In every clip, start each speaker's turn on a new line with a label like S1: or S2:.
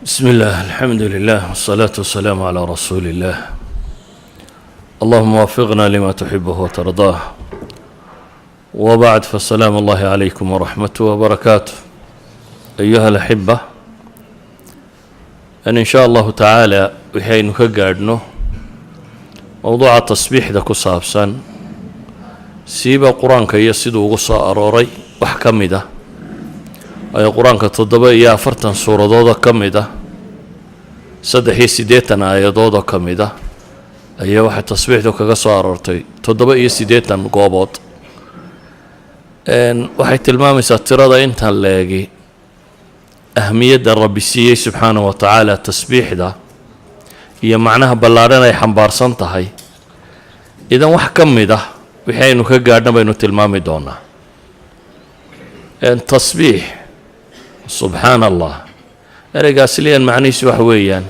S1: بسم الله، الحمد لله، والصلاة والسلام على رسول الله. اللهم وفقنا لما تحبه وترضاه. وبعد، فالسلام الله عليكم ورحمته وبركاته أيها الأحبة. إن شاء الله تعالى waxaynu ka gaadhno mowduuca tasbiixda ku saabsan, siiba Qur-aanka iyo siduu ugu soo arooray wax ka mid ah. Waayo, Qur-aanka 47 suuradoodoo ka mid ah, 83 aayadoodoo ka mid ah ayaa waxay tasbiixdu kaga soo aroortay 87 goobood. Waxay tilmaamaysaa tirada intan leegi ahmiyadda Rabbi siiyey subxaanahu wa tacaala tasbiixda iyo macnaha ballaadhan ay xambaarsan tahay. Idan wax ka mid ah wixii aynu ka gaadhna baynu tilmaami doonaa. Tasbiix, subxaana Allah, ereygaas liyan macnihiisu waxa weeyaan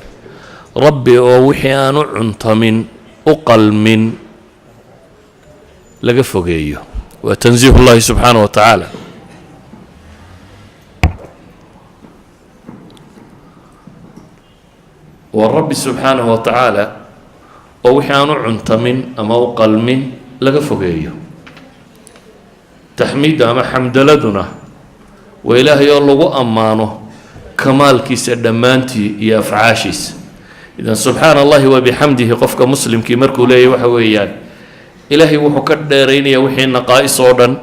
S1: Rabbi oo wixii aan u cuntamin, u qalmin, laga fogeeyo. Waa tansiih ullahi subxaanaه wa tacaala. Waa Rabbi subxaanahu wa tacaala oo wixii aan u cuntamin ama u qalmin laga fogeeyo. Taxmiidda ama xamdaladuna waa Ilaahay oo lagu ammaano kamaalkiisa dhammaantii iyo afcaashiisa. Idan subxaana allahi wa bixamdihi qofka muslimkii markuu leeyahy, waxa weeyaan Ilaahay wuxuu ka dheeraynayaa wixii naqaa'is oo dhan,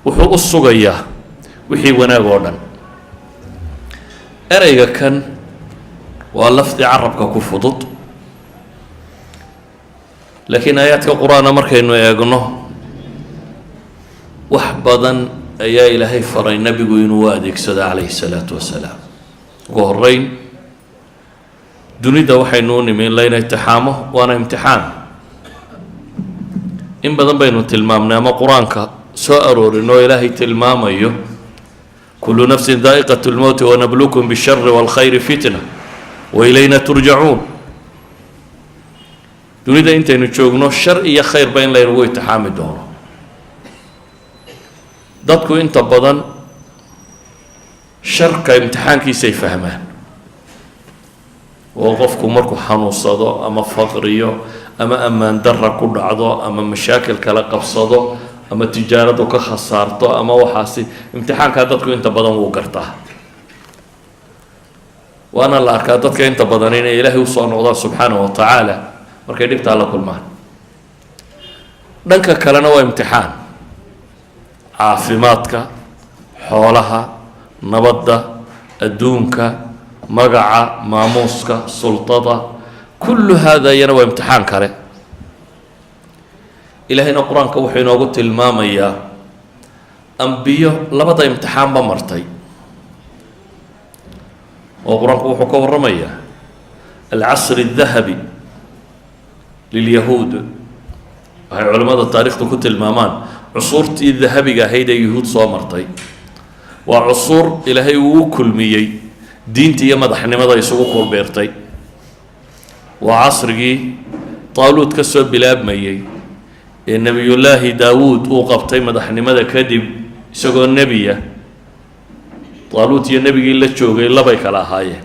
S1: wuxuu u sugayaa wixii wanaag oo dhan. Ereyga kan waa lafdi carabka ku fudud, laakiin aayaadka Qur-aana markaynu eegno, wax badan ayaa Ilaahay faray nebigu inuu u adeegsado calayhi salaatu wasalaam. Ugu horeyn, dunida waxaynu u nimi in layna imtixaamo, waana imtixaan. In badan baynu tilmaamnay ama Qur-aanka soo aroorin oo Ilaahay tilmaamayo: kullu nafsin daa'iqat lmowti wanabluukum bishari waalkhayri fitna wa ilayna turjacuun. Dunida intaynu joogno shar iyo khayrba in laynagu imtixaami doono. Dadku inta badan sharka imtixaankiisay fahmaan, oo qofku markuu xanuunsado ama faqriyo ama ammaan darra ku dhacdo ama mashaakil kala qabsado ama tijaaradu ka khasaarto ama waxaasi, imtixaankaa dadku inta badan wuu gartaa, waana la arkaa dadka inta badan inay Ilaahay usoo noqdaan subxaanahu wa tacaala markay dhibtaa la kulmaan. Dhanka kalena waa imtixaan: caafimaadka, xoolaha, nabadda, adduunka, magaca, maamuuska, sultada, kullu haada iyana waa imtixaan kale. Ilaahayna Qur-aanka wuxuu inoogu tilmaamayaa ambiyo labada imtixaanba martay, oo Qur-aanku wuxuu ka warramayaa alcasr الdahabi lilyahuud. Waxay culimmada taarikhdu ku tilmaamaan cusuurtii dahabiga ahayd ee yuhuud soo martay. Waa cusuur Ilaahay uu u kulmiyey diinta iyo madaxnimada isugu kulbeertay. Waa casrigii Taaluud ka soo bilaabmayey ee Nebiyullaahi Daawuud uu qabtay madaxnimada kadib isagoo nebiya. Taaluut iyo nebigii la joogay labay kala ahaayeen,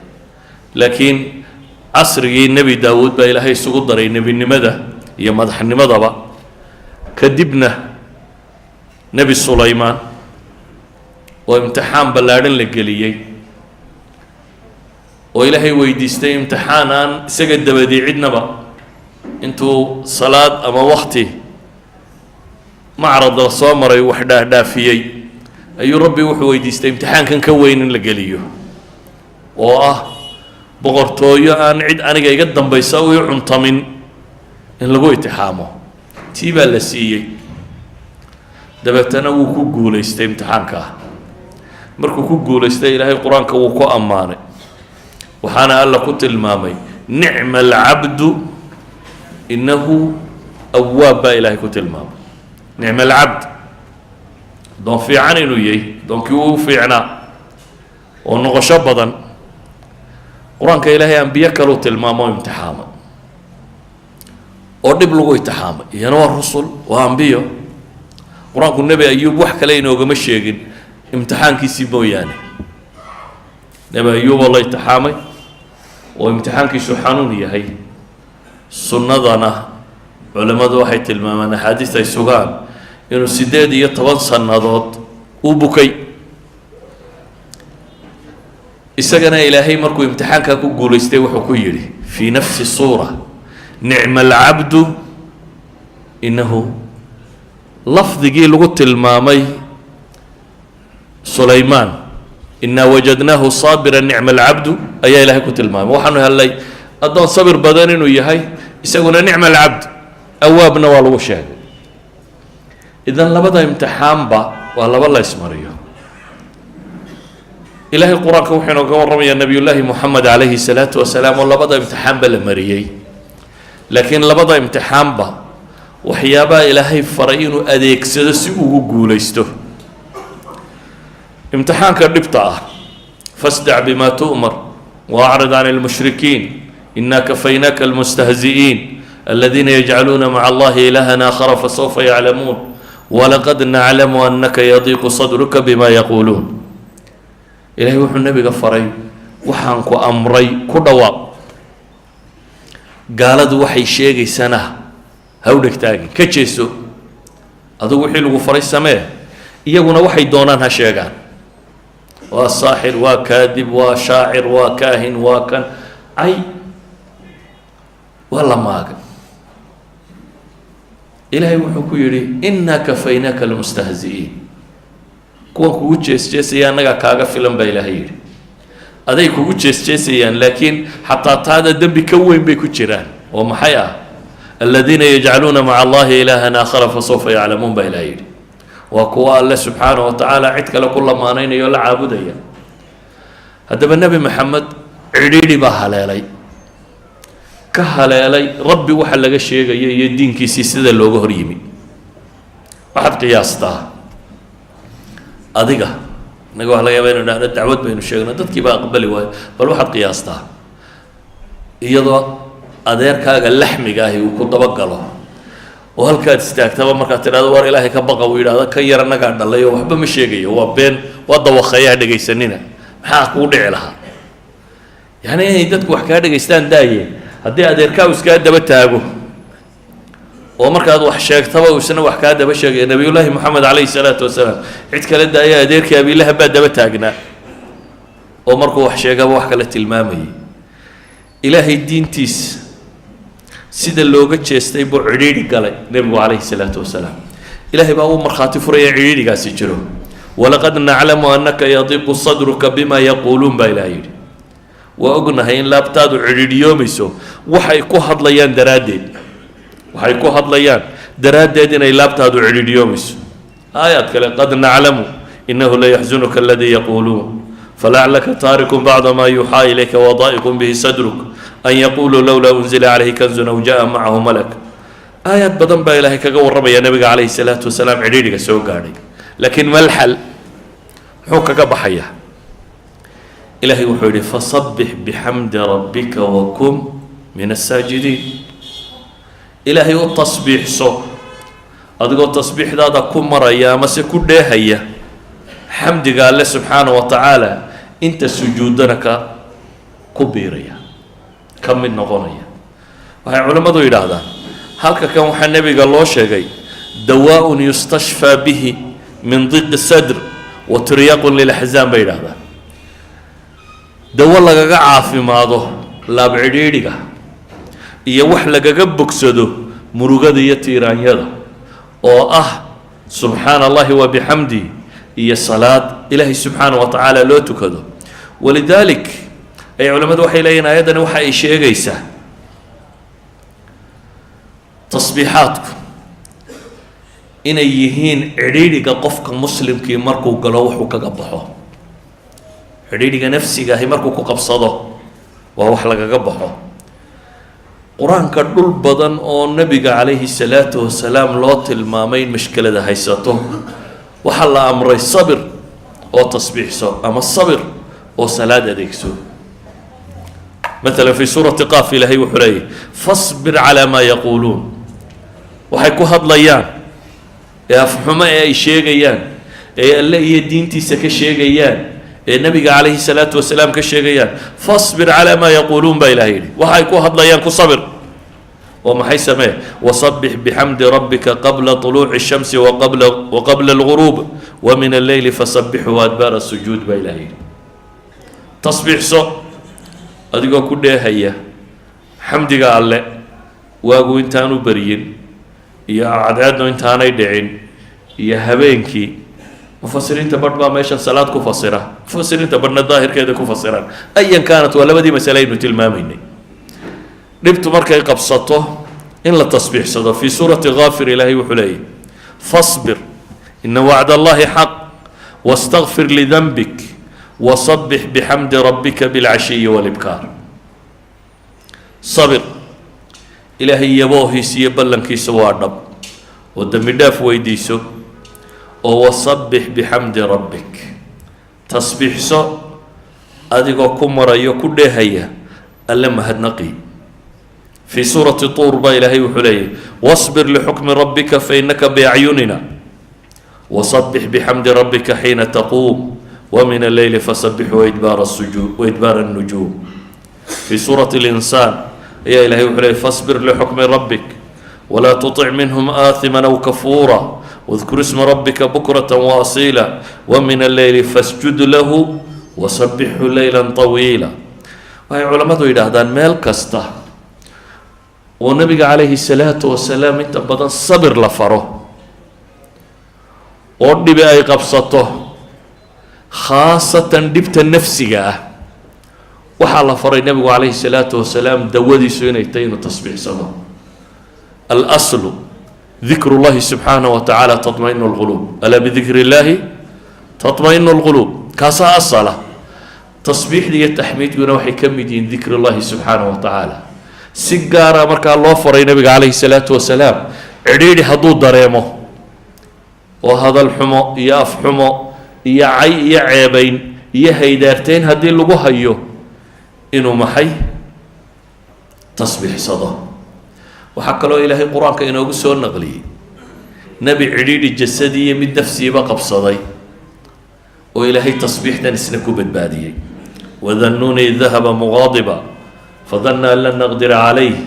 S1: laakiin casrigii Nebi Daawuud baa Ilaahay isugu daray nebinimada iyo madaxnimadaba. Kadibna Nebi Sulaymaan oo imtixaan ballaadhan la geliyey, oo Ilaahay weydiistay imtixaan aan isaga dabadii cidnaba, intuu salaad ama wakti macrad la soo maray wax dhaafdhaafiyey, ayuu Rabbi wuxuu weydiistay imtixaankan ka weyn in la geliyo, oo ah boqortooyo aan cid aniga iga dambaysa u i cuntamin in lagu itixaamo. Tii baa la siiyey, dabeetana wuu ku guulaystay imtixaankaa. Markuu ku guulaystay, Ilaahay Qur-aanka wuu ku ammaanay, waxaana Alla ku tilmaamay nicma alcabdu innahu awaab baa Ilaahay ku tilmaamay. Nicma alcabd, addoon fiican inuu yahay, addoonkii uu fiicnaa oo noqosho badan. Qur-aanka Ilaahay ambiyo kaleu tilmaamo o imtixaamay oo dhib lagu itixaamay, iyana waa rusul, waa ambiyo. Qur-aanku Nebi Ayuub wax kale inoogama sheegin imtixaankiisii mooyaane. Nebi Ayuub oo la itixaamay Oo imtixaankiisu xanuun yahay. Sunnadana culimmadu waxay tilmaamaan, axaadiis ay sugaan, inuu 18 sannadood uu bukay. Isagana Ilaahay markuu imtixaankaa ku guulaystay, wuxuu ku yidhi في نفس السورة: نعم العبد إنه. Lafdigii lagu tilmaamay Sulaymaan, "إنا وجدناه صابرا نعم العبد", ayaa Ilahay ku tilmaamay. Waxaanu helnay addoon sabir badan inuu yahay isaguna, نعم العبد awaabna waa lagu sheegay. Idan labada imtixaanba waa laba la ismariyo. Ilaahay Qur-aanka wuxuu inooga warramayaa Nabiyullaahi Moxamed calayhi salaatu wasalaam oo labada imtixaanba la mariyey, laakiin labada imtixaanba waxyaabaha Ilaahay faray inuu adeegsado si ugu guulaysto imtixaanka dhibta ah: "فاصدع بما تؤمر وأعرض عن المشركين إنا كفيناك المستهزئين الذين يجعلون مع الله إلها آخر فسوف يعلمون ولقد نعلم أنك يضيق صدرك بما يقولون". Ilahay wuxuu nebiga faray: waxaan ku amray ku dhawaaq, gaaladu waxay sheegaysana ha u dhegtaagin, ka jeeso. Adigu wixii lagu faray samee, iyaguna waxay doonaan ha sheegaan. Waa saaxir, waa kaadib, waa shaacir, waa kaahin, waa kan cay, waa la maagay. Ilaahay wuxuu ku yidhi: "إنا كفيناك المستهزئين". Kuwan kugu jees jeesaya annagaa kaaga filan, baa Ilaahay yidhi. Aday kugu jees jeesayaan, laakiin xataa taada dembi ka weyn bay ku jiraan, oo maxay ah? "الذين يجعلون مع الله إلها آخر فسوف يعلمون", baa Ilahay yidhi. Waa kuwa Alle subxaanaه wa tacaala cid kale ku lamaanaynaya oo la caabudaya. Haddaba Nebi Maxamed cidhiidhi baa haleelay, ka haleelay Rabbi waxa laga sheegaya iyo diinkiisii sida looga hor yimi. Waxaad qiyaastaa adiga, innaga waxa laga yaba inu idhahno dacwad baynu sheegno, dadkii baa aqbali waayo. Bal waxaad qiyaastaa iyadoo adeerkaaga laxmiga ahi uu ku dabagalo oo halkaad istaagtaba markaad tidhahdo "War Ilaahay ka baqa", uu yidhahdo "Kan yar annagaa dhalay oo waxba ma sheegayo, waa been, waa dawaqeeyaha, dhegaysanina." Maxaa kugu dhici lahaa? Yani inay dadku wax kaa dhegaystaan daaye, haddii adeerkaa uu iskaa daba taago oo markaad wax sheegtaba uu isna wax kaa daba sheegaya. Nabiyullaahi Moxamed calayhi salaatu wasalaam cid kale daaya, adeerkii Abiilahab baa daba taagnaa oo markuu wax sheegaba wax kale tilmaamayay. Ilaahay diintiisa sida looga jeestay buu cidhiidhi galay nebigu calayhi salaatu wasalaam. Ilaahay baa uu markhaati furaya cidhiidhigaasi jiro. "ولقد نعلم أنك يضيق صدرك بما يقولون", baa Ilahay yidhi. Waa ognahay in laabtaadu cidhiidhiyoomayso waxay ku hadlayaan daraaddeed, waxay ku hadlayaan daraaddeed inay laabtaadu cidhiidhiyoomayso. Aayaad kale: "قد نعلم إنه ليحزنك الذي يقولون فلعلك تارك بعض ما يوحى إليك وضائق به صدرك أن يقولوا لولا أنزل عليه كنز أو جاء معه ملك". Aayaad badan baa Ilaahay kaga warramaya nabiga calayhi salaatu wasalaam cidhiidhiga soo gaadhay. Laakiin ما الحل? Muxuu kaga baxayaa? Ilaahay wuxuu yidhi: "فسبح بحمد ربك وكن من الساجدين". Ilaahay u tasbiixso adigoo tasbiixdaada ku maraya amase ku dheehaya xamdiga Alle subxaana wa tacaala, inta sujuudana ka ku biiraya, ka mid noqonaya. Waxay culimmadu yidhaahdaan, halka kan waxaa nebiga loo sheegay دواء يستشفى به من ضيق الصدر وترياق للأحزان, bay yidhahdaan. Dawo lagaga caafimaado laab cidhiidhiga iyo wax lagaga bogsado murugada iyo tiiraanyada, oo ah subxaana Allahi wa bixamdi iyo salaad Ilaahay subxaana wa tacaala loo tukado. ولذلك ay culimmadu waxay leeyihin, aayaddani waxa ay sheegaysaa tasbiixaadku inay yihiin cidhiidhiga qofka muslimkii markuu galo wuxuu kaga baxo. Cidhiidhiga nafsiga ahi markuu ku qabsado waa wax lagaga baxo. Qur-aanka dhul badan oo nebiga calayhi salaatu wasalaam loo tilmaamay in mashkelada haysato, waxaa la amray sabir oo tasbiixso ama sabir oo salaad adeegso. مثلا في سورة قاف Ilaahay wuxuu leeyahy: "فاصبر على ما يقولون". Waxay ku hadlayaan ee afxumo ee ay sheegayaan, ee Alle iyo diintiisa ka sheegayaan, ee Ee Nebiga calayhi salaatu wasalaam ka sheegayaan. فاصبر على ما يقولون baa Ilahay yidhi, waxay ku hadlayaan ku sabir. Oo maxay samee? وسبح بحمد ربك قبل طلوع الشمس وقبل الغروب ومن الليل فسبحه وأدبار السجود baa Ilahay yidhi. Tasbiixso adigoo ku dheehaya xamdiga Alle, waagu intaanu beryin iyo cadceednu intaanay dhicin iyo habeenkii. Mufasiriinta badh baa meeshan salaad ku fasira, mufasiriinta badhna daahirkeeda ku fasiraan. أيا كانت, waa labadii masale aynu tilmaamaynay, dhibtu markay qabsato in la tasbiixsado. في سورة غافر Ilaahay wuxuu leeyahy: فاصبر إن وعد الله حق واستغفر لذنبك وسبح بحمد ربك بالعشي والإبكار. Sabir, Ilaahay yaboohiisa iyo ballankiisa waa dhab, oo dembi dhaaf weydiiso, oo وسبح بحمد ربك, tasbiixso adigoo ku marayo, ku dheehaya Alle mahadnaqi. في سورة الطور baa Ilaahay wuxuu leeyahy: واصبر لحكم ربك فإنك بأعيننا وسبح بحمد ربك حين تقوم ومن الليل فسبحه وإدبار السجود وإدبار النجوم. في سورة الإنسان ayaa Ilahay wuxuu leeyay: فاصبر لحكم ربك ولا تطع منهم آثما أو كفورا واذكر اسم ربك بكرة وأصيلا ومن الليل فاسجد له وسبحه ليلا طويلا. Waxay culammadu yidhaahdaan, meel kasta oo Nabiga calayhi salaatu wasalaam inta badan sabir la faro oo dhibi ay qabsato, khaasatan dhibta nafsiga ah, waxaa la faray Nebigu calayhi salaatu wasalaam dawadiisu inay tahay inuu tasbiixsado. الأصل ذكر الله سبحانه وتعالى تطمئن القلوب، ألا بذكر الله تطمئن القلوب. Kaasaa asala. Tasbiixda iyo taxmiidkuna waxay ka mid yihiin ذكر الله سبحانه وتعالى. Si gaara markaa loo faray Nabiga calayhi salaatu wasalaam, cidhiidhi hadduu dareemo oo hadal xumo iyo af xumo iyo cay iyo ceebayn iyo haydaarteyn haddii lagu hayo, inuu maxay? Tasbiixsado. Waxaa kaloo Ilaahay Qur-aanka inoogu soo naqliyey nebi cidhiidhi jasadi iyo mid nafsiiba qabsaday oo Ilaahay tasbiixdan isna ku badbaadiyey. وذا النون إذ ذهب مغاضبا فظن أن لن نقدر عليه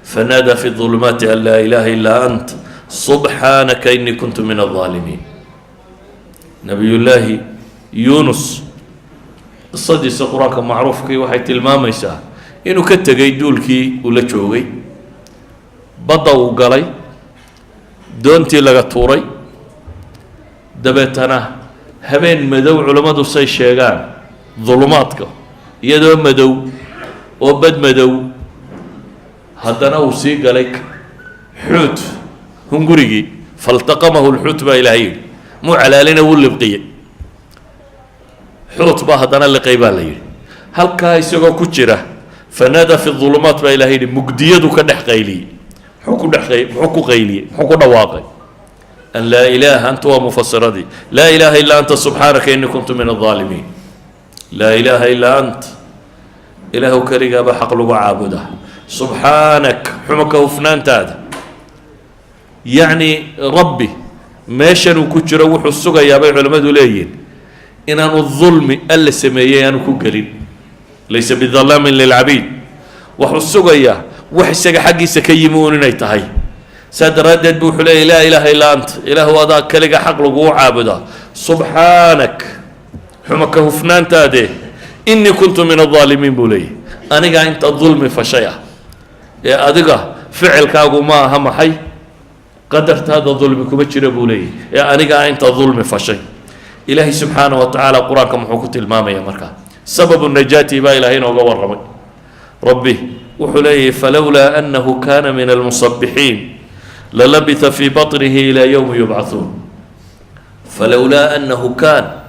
S1: فنادى في الظلمات أن لا إله إلا أنت سبحانك إني كنت من الظالمين. Nabiyullaahi Yuunus qisadiisa Qur-aanka macruufkii waxay tilmaamaysaa inuu ka tegay duulkii uu la joogay, badda uu galay, doontii laga tuuray, dabeetana habeen madow, culammadu say sheegaan, dulumaadka iyadoo madow oo bad madow, haddana uu sii galay xuut, hungurigii. فالتقمه الحوت baa Ilahay yidhi. Muu calaalina, wuu libqiyey, xuut baa haddana liqay baa la yidhi. Halkaa isagoo ku jira, فنادى في الظلمات baa Ilahay yidhi, mugdiyadu ka dhex qayliyey. Muxuu ku dhex muxuu ku qayliyey? Muxuu ku dhawaaqay? أن لا إله, anta waa mufasiradii, لا إله إلا أنت سبحانك إني كنت من الظالمين. لا إله إلا أنت, Ilaahu keligaaba xaq lagu caabuda, سبحانك, xumo ka hufnaantaada. Yacni Rabbi meeshanuu ku jiro wuxuu sugayaa, bay culimmadu leeyihin, inaanu dulmi Alla sameeyey aanu ku gelin, ليس بظلام للعبيد. Wuxuu sugayaa wax isaga xaggiisa ka yimi uun inay tahay. Saa daraaddeed bu wuxuu leeyay: لا إله إلا أنت, Ilaahu adaa keliga xaq laguu caabudaa, سبحانك, xumo ka hufnaantaade, إني كنت من الظالمين buu leeyahy, anigaa inta dulmi fashay ah ee adiga ficilkaagu ma aha, maxay, qadartaada dulmi kuma jira buu leeyahy, ee anigaa inta dulmi fashay. Ilaahay subxaana wa tacaala Qur-aanka muxuu ku tilmaamaya markaa? سبب النجاة baa Ilahay inooga warramay. Rabbi wuxuu leeyahy: فلولا أنه كان من المسبحين للبث في بطنه إلى يوم يبعثون. فلولا أنه كان,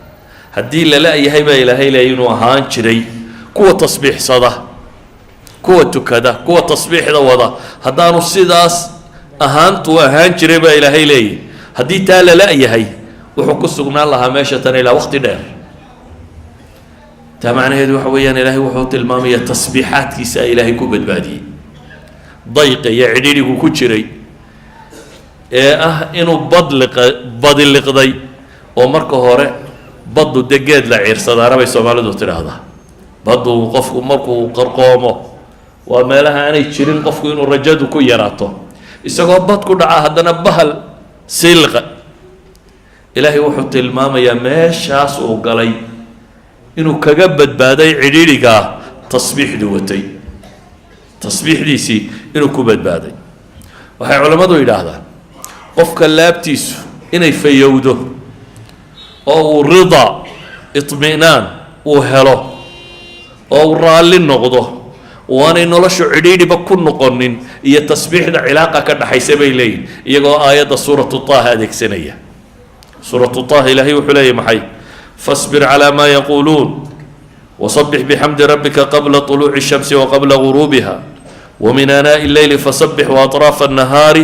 S1: haddii lala yahay baa Ilaahay leeyay, inuu ahaan jiray kuwa tasbiixsada, kuwa tukada, kuwa tasbiixda wada, haddaanu sidaas ahaantuu ahaan jiray baa Ilaahay leeyahy, haddii taa lala yahay, wuxuu ku sugnaan lahaa meesha tan ilaa waqti dheer. Taa macnaheedu waxa weeyaan, Ilaahay wuxuu tilmaamaya tasbiixaadkiisa Ilaahay ku badbaadiyey dayqa iyo cidhidhigu ku jiray, ee ah inuu badliqa badiliqday oo marka hore Baddu dee geed la ciirsadaana bay Soomaalidu tidhaahdaa. Baddu qofku markuu qarqoomo waa meelaha aanay jirin qofku inuu rajadu ku yaraato. Isagoo bad ku dhaca haddana bahal siiliqa. Ilaahay wuxuu tilmaamayaa meeshaas uu galay inuu kaga badbaaday cidhiidhigaa tasbiixdu watay, tasbiixdiisii inuu ku badbaaday. Waxay culammadu yidhaahdaan qofka laabtiisu inay fayowdo oo uu rida, iطmi'naan uu helo oo uu raalli noqdo oo aanay noloshu cidhiidhiba ku noqonin iyo tasbiixda cilaaqa ka dhaxaysa bay leeyihin, iyagoo aayadda Suuratu Taaha adeegsanaya. Suuratu Taaha Ilaahay wuxuu leeyahy maxay? "فاصبر على ما يقولون وسبح بحمد ربك قبل طلوع الشمس وقبل غروبها ومن آناء الليل فسبح وأطراف النهار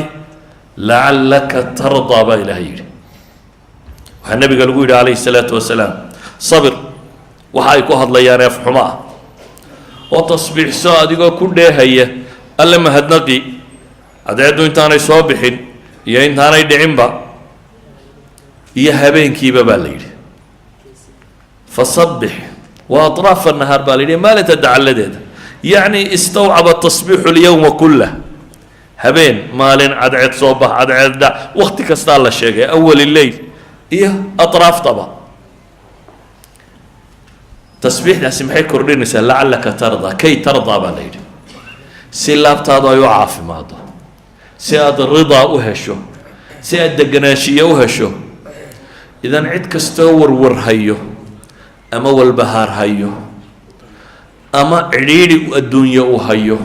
S1: لعلك ترضى" baa Ilahay yidhi. Waxaa Nabiga lagu yidhi calayhi salaatu wasalaam: sabir waxa ay ku hadlayaan eefxumo ah oo tasbiixso adigoo ku dheehaya Alle mahadnaqi, cadceeddu intaanay soo bixin iyo intaanay dhicinba iyo habeenkiiba baa la yidhi. فسبح وأطراف النهار baa la yidhi, maalinta dacalladeeda. Yacni استوعب التسبيح اليوم كله, habeen, maalin, cadceed soo bax, cadceed dhac, wakti kastaa la sheegay, أول الليل iyo atraaftaba. Tasbiixdaasi maxay kordhinaysaa? لعلك ترضى, كي ترضى baa la yidhi, si laabtaadu ay u caafimaado, si aada ridaa u hesho, si aad deganaanshiye u hesho. Idan cid kastoo warwar hayo ama walbahaar hayo ama cidhiidhi adduunye u hayo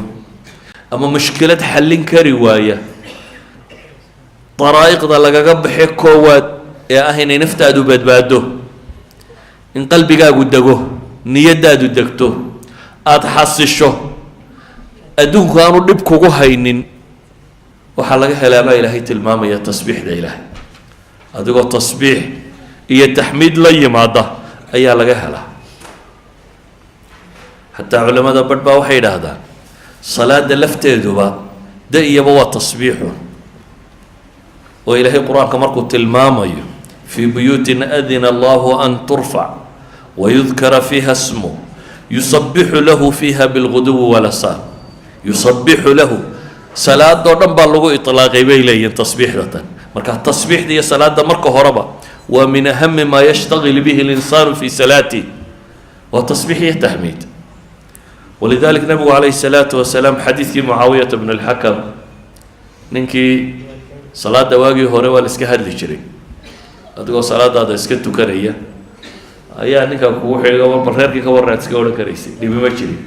S1: ama mushkilad xallin kari waaya, daraa'iqda lagaga baxe koowaad ee ah inay naftaadu badbaado, in qalbigaagu dego, niyadaadu degto, aada xasisho, adduunku aanu dhib kugu haynin, waxaa laga helaa baa Ilaahay tilmaamaya tasbiixda Ilaahay. Adigoo tasbiix iyo taxmiid la yimaada ayaa laga helaa. Xataa culimada badh baa waxay yidhaahdaan salaada lafteeduba de iyaba waa tasbiixu, oo Ilaahay Qur-aanka markuu tilmaamayo "في بيوت أذن الله أن ترفع ويذكر فيها اسمه يسبح له فيها بالغدو والآصال". يسبح له, salaadoo dhan baa lagu ilaaqay bay leeyihin tasbiixda tan. Marka tasbiixda iyo salaada marka horeba waa من أهم ما يشتغل به الإنسان في صلاته, waa tasbiix iyo taxmiid. ولذلك Nabigu calayhi salaatu wasalaam xadiidkii Mucaawiyata bn اlxakam, ninkii salaada waagii hore waa la iska hadli jiray, adigoo salaadaada iska tukanaya ayaa ninka kugu xiga warba reerkii ka warran aad iska odhan karaysay, dhibi ma jirin.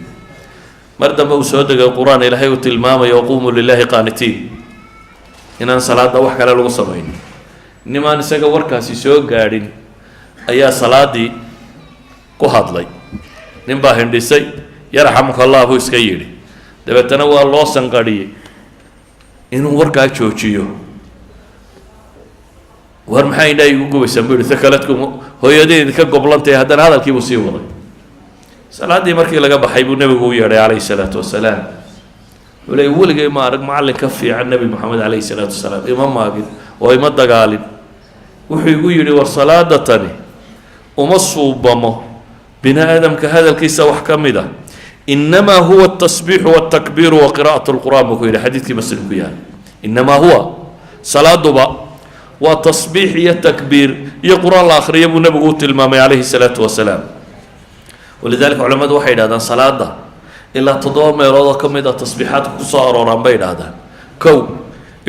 S1: Mar dambe uu soo degay Qur-aan Ilaahay uu tilmaamayo "وقوموا لله قانتين", inaan salaada wax kale lagu samaynin. Nimaan isaga warkaasi soo gaadhin ayaa salaadii ku hadlay. Nin baa hindhisay, "يرحمك الله" buu iska yidhi. Dabeetana waa loo sanqadhiyey inuu warkaa joojiyo. "War maxaa indhaha igu gubaysaan?" buu yihi. "ثكلتكم hooyadii idinka goblantay." Haddana hadalkiibuu sii waday. Salaaddii markii laga baxay buu Nebigu u yeedhay calayhi salaatu wasalaam. Wuxuu leey: "Weligay ma arag macallin ka fiican Nebi Moxamed calayhi salaatu wasalaam. Ima maagin oo ima dagaalin. Wuxuu igu yidhi: 'War salaada tani uma suubamo bini aadamka hadalkiisa wax ka mid ah, إنما هو التسبيح والتكبير وقراءة القرآن'" buu ku yidhi. Xadiidkii Muslim ku yahay. إنما هو, salaaduba waa tasbiix iyo takbiir iyo Qur-aan la akhriyo buu Nebigu u tilmaamay calayhi salaatu wasalaam. ولذلك culamadu waxay yidhahdaan salaada ilaa toddoba meelood oo ka mid a tasbiixaadka kusoo arooraan bay yidhahdaan. Kow,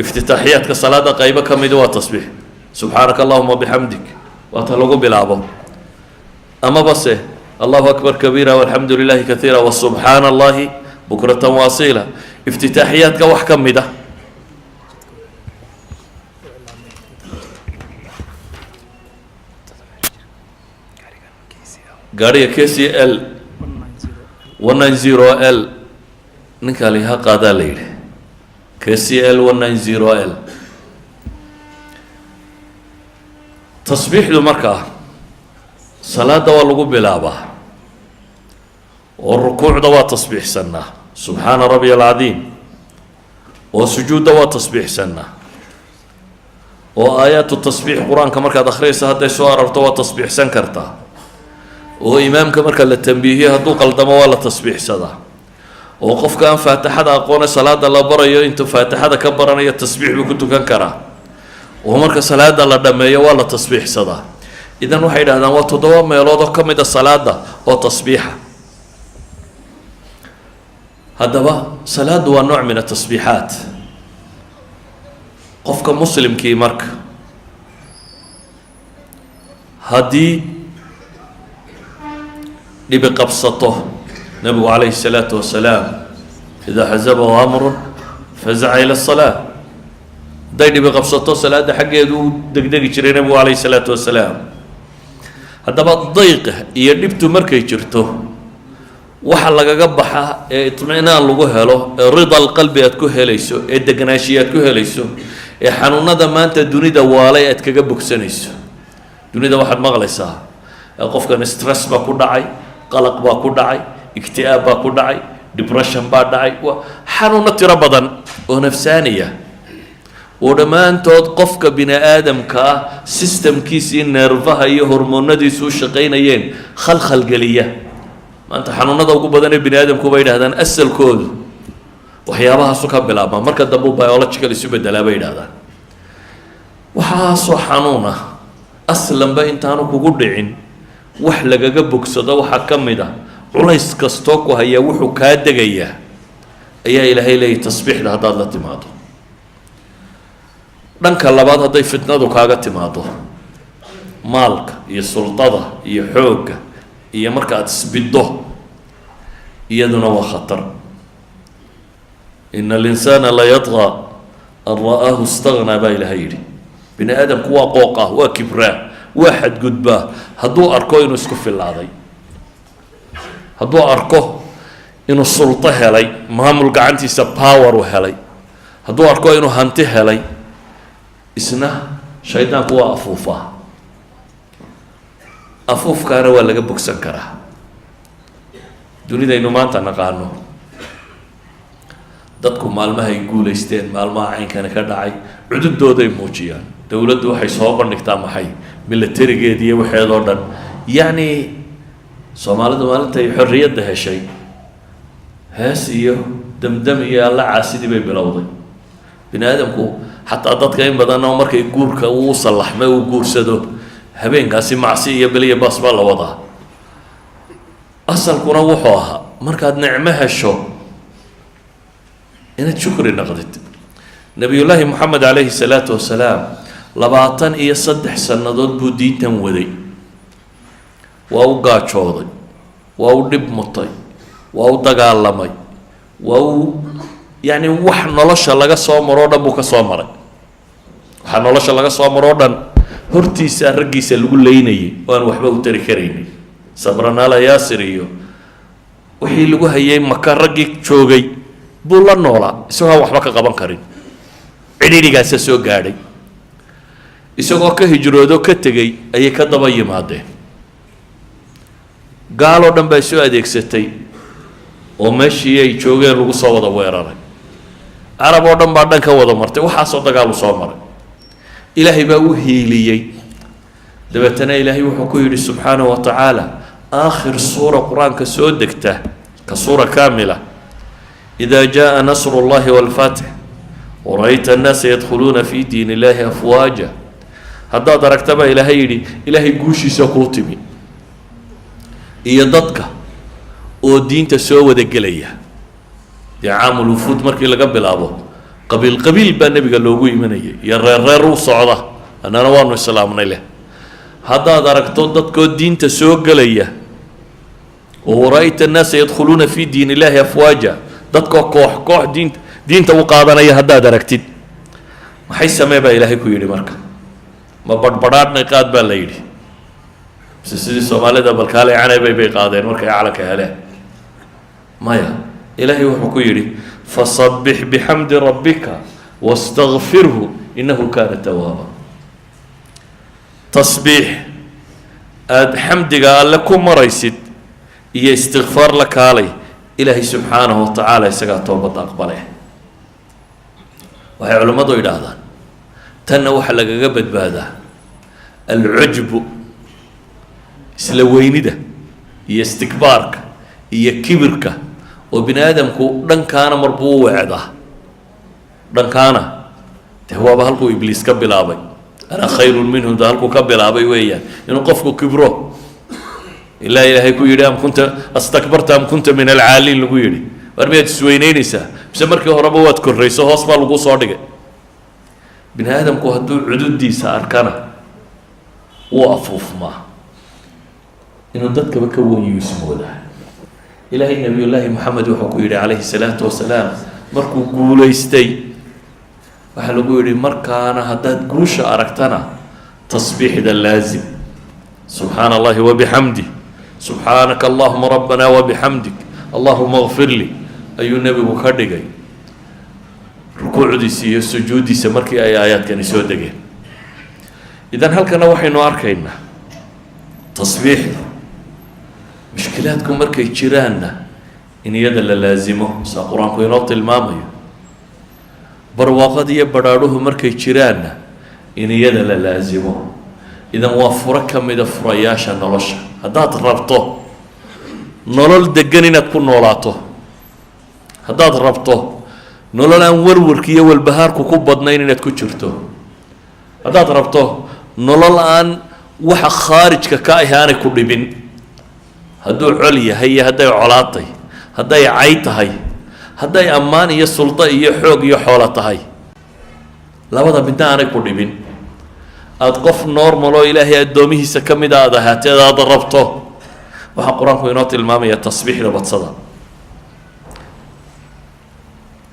S1: iftitaaxiyaadka salaada qaybo ka midi waa tasbiix, "سبحانك اللهم بحمدك" waa ta lagu bilaabo, amaba se "الله أكبر كبيرا والحمد لله كثيرا وسبحان الله بكرة وأصيلا". Iftitaaxiyaadka wax ka mid ah gaariga KCL 190 L, ninkaa liha qaadaa la yidhi, KCL 190 L. Tasbiixdu markaa salaada waa lagu bilaabaa oo rukuucda waa tasbiixsanaa, "سبحان ربي العظيم", oo sujuudda waa tasbiixsanaa, oo aayaatu tasbiix Qur-aanka markaad akhriyaysa hadday soo ararto waa tasbiixsan kartaa. Oo imaamka marka la tambiihiyo hadduu qaldamo waa la tasbiixsadaa, oo qofka aan faatixada aqoone salaada la barayo intuu faatixada ka baranayo tasbiix buu ku tukan karaa, oo marka salaada la dhammeeyo waa la tasbiixsadaa. Idan waxay yidhahdaan waa 7 meelood oo ka mid a salaada oo tasbiixa. Haddaba salaaddu waa nooc min atasbiixaat. Qofka muslimkii marka haddii dhibi qabsato, nabigu calayhi الsalaatu wasalaam إذا حزبه أمر فزع إلى الصلاة, hadday dhibi qabsato salaadda xaggeedu u degdegi jiray nabigu calayhi الsalaatu wasalaam. Haddaba dayqa iyo dhibtu markay jirto, waxa lagaga baxa ee itminaan lagu helo, ee رضا القلب aad ku helayso, ee deganaanshiya aad ku helayso, ee xanuunada maanta dunida waalay aad kaga bogsanayso. Dunida waxaad maqlaysaa qofkan stress baa ku dhacay, qalaq baa ku dhacay, ikti'aab baa ku dhacay, depression baa dhacay, waa xanuuno tiro badan oo nafsaaniya oo dhammaantood qofka bini aadamka ah systemkiisii neerfaha iyo hormoonadiisu u shaqaynayeen khalkhal geliya. Maanta xanuunada ugu badan ee bini aadamku bay yidhahdaan asalkoodu waxyaabahaasu ka bilaabmaa, marka dambe u biological isu bedelaa bay yidhahdaan. Waxaasoo xanuun ah aslanba intaanu kugu dhicin wax lagaga bogsado waxaa ka mid ah, culays kastoo ku hayaa wuxuu kaa degayaa ayaa Ilaahay leeyahy tasbiixda haddaad la timaado. Dhanka labaad, hadday fitnadu kaaga timaado maalka iyo sultada iyo xoogga iyo marka aada isbiddo, iyaduna waa khatar. إن الإنسان ليطغى أن رآه استغنى baa Ilaahay yidhi. Bini aadamku waa qooqa, waa kibraa, waa xadgudbaa hadduu arko inuu isku filaaday, hadduu arko inuu sulto helay, maamul gacantiisa power u helay, hadduu arko inuu hanti helay. Isna shaydaanku waa afuufaa, afuufkaana waa laga bogsan karaa. Dunidaynu maanta naqaano, dadku maalmahay guulaysteen, maalmaha caynkani ka dhacay, cududooday muujiyaan. Dowladdu waxay soo bandhigtaa maxay militarigeed iyo waxeedoo dhan. Yacni Soomaalidu maalintay xorriyadda heshay hees iyo damdam iyo Alla caasidii bay bilowday. Bini aadamku xataa dadka in badan oo markay guurka uu sallaxmay uu guursado, habeenkaasi macsi iyo beliya baas baa la wadaa. Asalkuna wuxuu ahaa markaad nicmo hesho inaad shukri naqdid. Nabiyullaahi Moxamed calayhi salaatu wasalaam 23 sannadood buu diintan waday. Waa u gaajooday, waa u dhib mutay, waa u dagaalamay, waa u yacni wax nolosha laga soo maroo dhan buu ka soo maray. Waxaa nolosha laga soo maroo dhan hortiisa raggiisa lagu leynayay oo aan waxba u tari karaynin. Sabranaala Yaasir iyo wixii lagu hayay Maka raggii joogay buu la noolaa isagoo aan waxba ka qaban karin. Cidhiidhigaasa soo gaadhay. Isagoo ka hijroodo ka tegey ayay ka daba yimaadeen. Gaaloo dhan baa soo adeegsatay oo meeshii ay joogeen lagu soo wada weeraray. Carab oo dhan baa dhan ka wada martay. Waxaasoo dagaalu soo maray, Ilaahay baa u hiiliyey. Dabeetana Ilaahay wuxuu ku yidhi subxaanahu wa tacaala aakhir suura Qur-aanka soo degta ka suura kaamila: إذا جاء نصر الله والفتح ورأيت الناس يدخلون في دين الله أفواجا. Haddaad aragta baa Ilaahay yidhi, Ilaahay guushiisa kuu timi iyo dadka oo diinta soo wada gelaya. Dee عام الوفود markii laga bilaabo, qabiil qabiil baa nebiga loogu imanayay iyo reer reer u socda, annana waanu islaamnay leh. Haddaad aragto dadkoo diinta soo gelaya oo ورأيت الناس يدخلون في دين الله أفواجا, dadkoo koox koox diinta u qaadanaya haddaad aragtid, maxay samee baa Ilaahay ku yidhi? Marka ma badhbadhaadhnay qaad baa la yidhi, mise sidii Soomaalida balkaalay canaybay bay qaadeen markay calanka heleen? Maya, Ilaahay wuxuu ku yidhi: فسبح بحمد ربك واستغفره إنه كان توابا. Tasbiix aada xamdiga Alle ku maraysid iyo istikfaar la kaalay. Ilaahay subxaanahu wa tacaala isagaa toobadda aqbale. Waxay culimmadu yidhaahdaan tanna waxaa lagaga badbaadaa العجب, isla weynida. Iyo istikbaarka iyo kibirka oo bini aadamku dhankaana marbuu u weecdaa, dhankaana dee waaba halkuu Ibliis ka bilaabay, "أنا خير منه" da halkuu ka bilaabay weeyaan, inuu qofku kibro, ilaa Ilaahay ku yidhi: "أم كنت أستكبرت أم كنت من العالين" lagu yidhi. War miyaad isweyneynaysaa mise markii horeba waad korrayso, hoos baa lagu soo dhigay? Bini aadamku hadduu cududiisa arkana wuu afuufmaa, inuu dadkaba ka wenyu ismoodaa. Ilaahay Nabiyullaahi Moxamed wuxuu ku yidhi calayhi salaatu wasalaam markuu guulaystay, waxaa lagu yidhi: markaana haddaad guusha aragtana tasbiixda laazim, "سبحان الله وبحمده، سبحانك اللهم ربنا وبحمدك، اللهم اغفر لي" ayuu nebigu ka dhigay rukuucdiisa iyo sujuuddiisa markii ay aayaadkani soo degeen. Idan halkana waxaynu arkaynaa tasbiixdu mushkilaadku markay jiraanna in iyada la laasimo, saa Qur-aanku inoo tilmaamayo, barwaaqada iyo badhaadhuhu markay jiraanna in iyada la laasimo. Idan waa furo ka mida furayaasha nolosha. Haddaad rabto nolol degan inaad ku noolaato, haddaad rabto nolol aan warwarka iyo walbahaarku ku badnayn inaad ku jirto, haddaad rabto nolol aan waxa khaarijka ka ahi aanay ku dhibin, hadduu col yahay iyo hadday colaatay, hadday cay tahay, hadday ammaan iyo suldo iyo xoog iyo xoolo tahay, labada midna aanay ku dhibin, aada qof normal oo Ilaahay addoomihiisa ka mida aada ahaateed aada rabto, waxaa Qur-aanku inoo tilmaamaya tasbiixda badsada.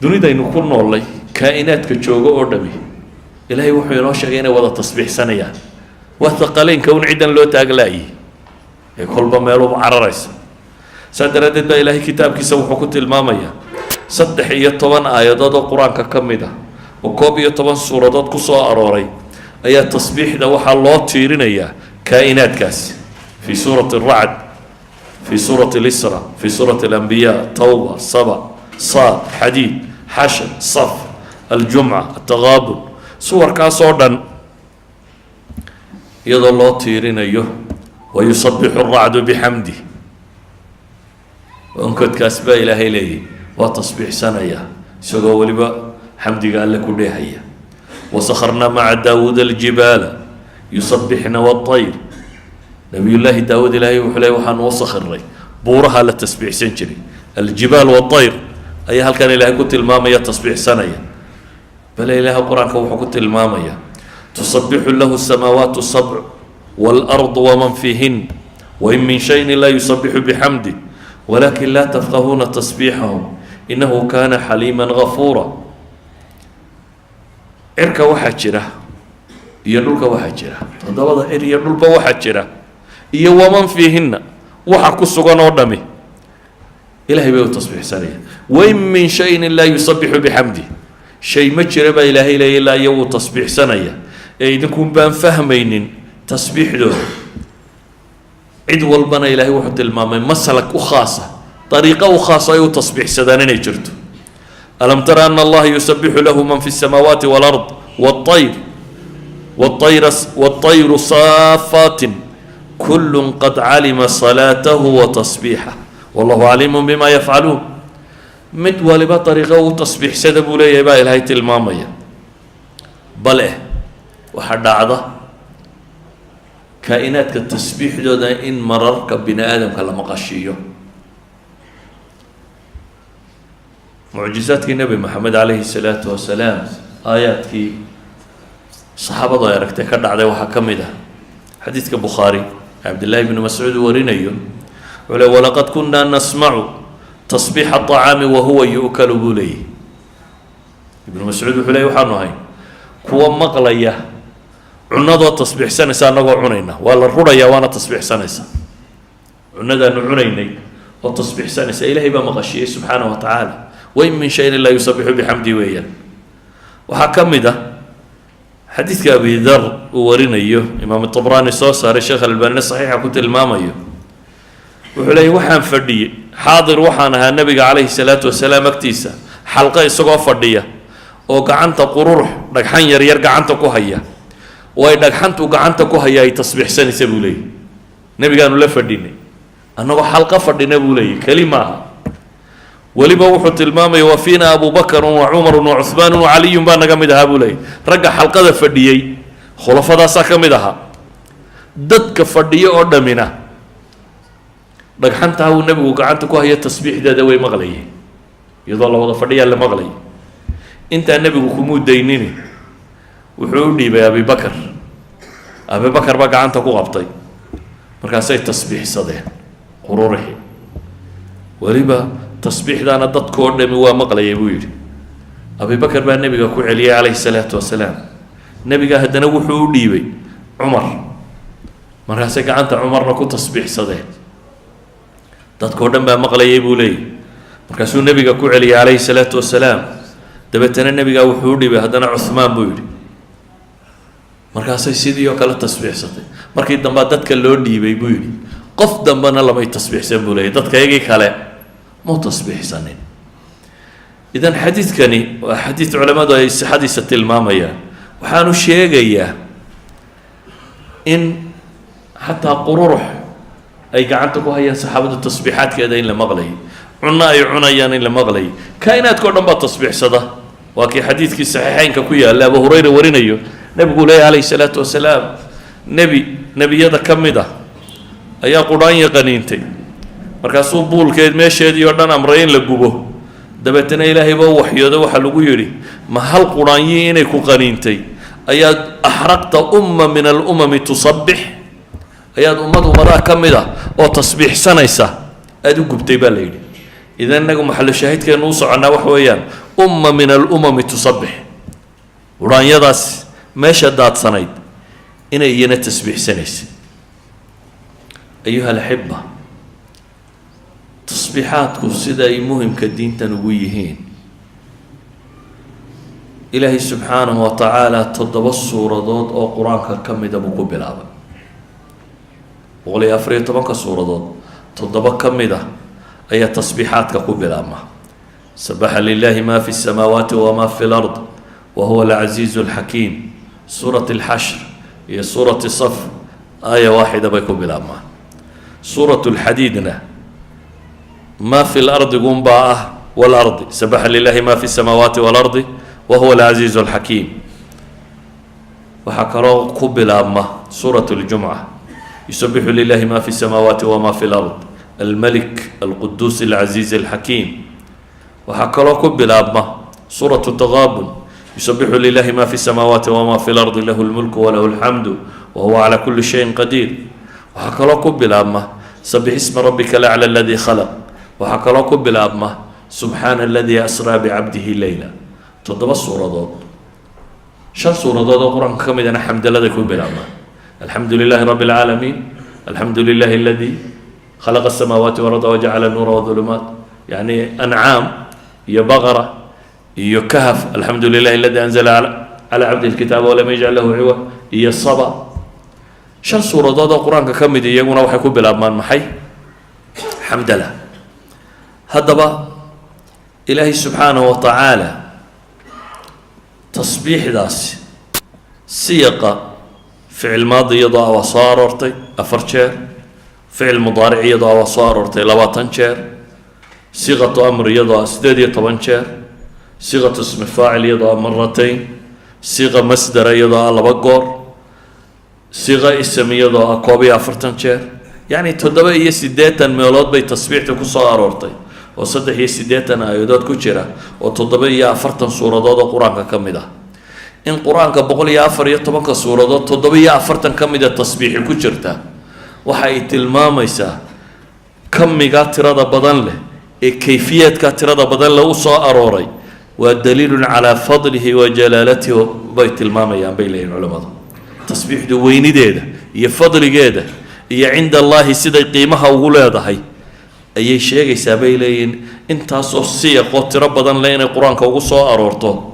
S1: Dunidaynu ku noollay kaa'inaadka joogo oo dhami, Ilaahay wuxuu inoo sheegay inay wada tasbiixsanayaan. Waa thaqaleynka un ciddan loo taaglaayay ee kolba meeluba cararaysa. Saa daraaddeed baa Ilaahay kitaabkiisa wuxuu ku tilmaamayaa 13 aayadood oo Qur-aanka ka mid ah oo 11 suuradood ku soo arooray ayaa tasbiixda waxaa loo tiirinayaa kaa'inaadkaasi: في سورة الرعد، في سورة الإسراء، في سورة الأنبياء، توبة، سبأ، صاد، حديد، حشر، صف، الجمعة، التغابن. Suwarkaas oo dhan iyadoo loo tiirinayo "ويسبح الرعد بحمده", onkodkaas baa Ilaahay leeyahy waa tasbiixsanaya isagoo weliba xamdiga Alle ku dheehaya. "وسخرنا مع داود الجبال يسبحن والطير". Nabiyullaahi Daawud Ilaahay wuxuu leey waxaan u sakhiray buuraha la tasbiixsan jiray. الجبال والطير ayaa halkan Ilaahay ku tilmaamaya tasbiixsanaya. Bale Ilaahay Qur-aanka wuxuu ku tilmaamaya "تسبح له السماوات السبع والأرض ومن فيهن وإن من شيء إلا يسبح بحمده ولكن لا تفقهون تسبيحهم إنه كان حليما غفورا". Cirka waxaa jira iyo dhulka waxaa jira, toddobada cir iyo dhulba waxaa jira iyo ومن فيهن waxa ku sugan oo dhami, Ilahay bay u tasbiixsanayaan. "وإن من شيء إلا يسبح بحمده", shay ma jira baa Ilaahay leeya ilaa iyo wuu tasbiixsanaya, ee idinkun baan fahmaynin tasbiixdooda. Cid walbana Ilaahay wuxuu tilmaamay maslak u khaasa, dariiqo u khaasa ay u tasbiixsadaan inay jirto. "ألم تر أن الله يسبح له من في السماوات والأرض والطير والطير والطير صافات كل قد علم صلاته وتسبيحه والله عليم بما يفعلون". Mid waliba dariiqo u tasbiixsada buu leeyahay baa Ilaahay tilmaamaya. Bale waxaa dhacda kaa'inaadka tasbiixdooda in mararka bini aadamka la maqashiiyo. Mucjizaadkii Nebi Moxamed calayhi salaatu wasalaam, aayaadkii saxaabadu ay aragtay ka dhacday waxaa ka mid ah xadiidka Bukhaari, Cabdillahi bni Mascuud warinayo. Wuxuu le: "ولقد كنا نسمع تسبيح الطعام وهو يؤكل" buu leeyahy Ibnu Mascuud. Wuxuu ley waxaanu ahay kuwa maqlaya cunadoo tasbiixsanaysa annagoo cunayna. Waa la rurayaa waana tasbiixsanaysa, cunadaanu cunaynay oo tasbiixsanaysa Ilaahay baa maqashiyey subxaana wa tacaala. "وإن من شيء إلا يسبح بحمده" weeyaan. Waxaa ka mid ah xadiidka Abi Dar uu warinayo, Imaam Tabraani soo saaray, Sheekh Albanina saxiixa ku tilmaamayo. Wuxuu leeyay: waxaan fadhiyey, xaadir waxaan ahaa Nebiga calayhi salaatu wasalaam agtiisa xalqo, isagoo fadhiya oo gacanta qururux dhagxan yaryar gacanta ku haya, oo ay dhagxantu gacanta ku haya ay tasbiixsanaysa, buu leeyay. Nebigaanu la fadhinay. Annagoo xalqo fadhina, buu leeyahy, keli maaha. Weliba wuxuu tilmaamaya wa fiina Abu Bakrun wa Cumarun wa Cuhmaanun wa Caliyun baa naga mid ahaa, buu leeyahy. Ragga xalqada fadhiyey khulafadaasaa ka mid ahaa. Dadka fadhiyo oo dhamina dhagxantaa uu nebigu gacanta ku hayo tasbiixdeeda way maqlayeen, iyadoo la wada fadhiyaa la maqlayay. Intaa nebigu kumuu daynini, wuxuu u dhiibay Abibakar. Abibakar baa gacanta ku qabtay, markaasay tasbiixsadeen qururixi. Weliba tasbiixdaana dadkoo dhami waa maqlayay, buu yidhi. Abibakar baa nebiga ku celiyey calayhi salaatu wasalaam. Nebiga haddana wuxuu u dhiibay Cumar, markaasay gacanta Cumarna ku tasbiixsadeen, dadkoo dhan baa maqlayay, buu leeyahy. Markaasuu nebiga ku celiyey calayhi salaatu wasalaam. Dabeetana nebigaa wuxuu u dhiibay haddana Cuhmaan, buu yidhi. Markaasay sidii oo kale tasbiixsatay. Markii dambaa dadka loo dhiibay, buu yidhi. Qof dambena lamay tasbiixsan, buu leeyahy. Dadka iyagii kale muu tasbiixsanin. Idan xadiidkani waa xadiid culamadu ay sixadiisa tilmaamayaan. Waxaanu sheegayaa in xataa qururux ay gacanta ku hayaan saxaabadu tasbiixaadkeeda in la maqlayay, cunno ay cunayaan in la maqlayay. Kainaadka o dhan baa tasbiixsada. Waa kii xadiidkii saxiixeynka ku yaalla, Abu Hurayra warinayo, nebigu leeyahy calayhi salaatu wasalaam: nebi nebiyada ka mid ah ayaa qudhaanya qaniintay, markaasuu buulkeed meesheedii oo dhan amray in la gubo. Dabeetana Ilaahay baa u waxyooday. Waxaa lagu yidhi: "Ma hal qudhaanyii inay ku qaniintay ayaad axraqta umma min alumami tusabbix, ayaad ummad ummadaha ka mid ah oo tasbiixsanaysa aada u gubtay?" baa la yidhi. Idan inagu maxalu shaahidkeenu u soconnaa waxa weeyaan umma min alumami tusabbix, qudhaanyadaas meesha daadsanayd inay iyana tasbiixsanaysa. Ayuha alaxiba, tasbiixaadku sida ay muhimka diintan ugu yihiin, Ilaahay subxaanahu wa tacaala toddoba suuradood oo Qur-aanka ka mida buu ku bilaabay. 114-ka suuradood toddoba ka mid a ayaa tasbiixaadka ku bilaabma. Sabaxa lilahi ma fi الsamaawaati wma fi اlard wa huwa alcaziizu alxakiim. Suurat alxashr iyo suurati Saf aaya waaxida bay ku bilaabmaan. Suurat lxadiidna ma fi lardigunbaa ah walardi, sabaxa lilahi ma fi الsamaawaati walardi wa huwa alcaziizu alxakiim. Waxaa kaloo ku bilaabma suurat اljumca, yusabixu lilahi ma fi الsamaawaati wma fi lard almalik alquduus alcaziiz alxakiim. Waxaa kaloo ku bilaabma suuratu Taqaabun, yusabixu lilahi ma fi الsamaawaati wma fi lardi lahu lmulku walahu alxamdu wahuwa cala kuli shayin qadiir. Waxaa kaloo ku bilaabma sabix isma rabbika alaclى aladi khalaq. Waxaa kaloo ku bilaabma subxaana aladi asraa bicabdihi leyla. Toddoba suuradood, shan suuradood oo Qur-aanka ka midana xamdalada ku bilaabmaan: alxamdu lilahi rabi اlcaalamiin, alxamdu lilahi aladi khalaqa asamaawaati walarda wajacala nuura wظulumaat, yani Ancaam iyo Baqara iyo Kahf, alxamdu lilahi aladi anzala cala cabdihi lkitaaba walam yajcal lahu ciwa, iyo Saba. Shan suuradood oo Qur-aanka ka mid iyaguna waxay ku bilaabmaan maxay? Xamdala. Haddaba Ilaahay subxaanahu wa tacaala tasbiixdaasi siyaqa ficil maadi iyadoo ah waa soo aroortay afar jeer, ficil mudaaric iyadoo ah waa soo aroortay 20 jeer, siiqatu amr iyadoo ah 18 jeer, siiqatu ismi faacil iyadoo ah maratayn, siiqa masdara iyadoo ah laba goor, siiqa ism iyadoo ah 41 jeer. Yacni 87 meelood bay tasbiixda ku soo aroortay, oo 83 aayadood ku jira, oo 47 suuradood oo Qur-aanka ka mid ah. In Qur-aanka 114-ka suuradood 47 ka mida tasbiixi ku jirta waxa ay tilmaamaysaa kamigaa tirada badan leh ee kayfiyaadka tirada badan leh u soo arooray. Waa daliilun calaa fadlihi wa jalaalatihi bay tilmaamayaan, bay leeyihin culamadu. Tasbiixdu weynideeda iyo fadligeeda iyo cinda Allahi siday qiimaha ugu leedahay ayay sheegaysaa, bay leeyihin, intaasoo siyaqoo tiro badan leh inay Qur-aanka ugu soo aroorto,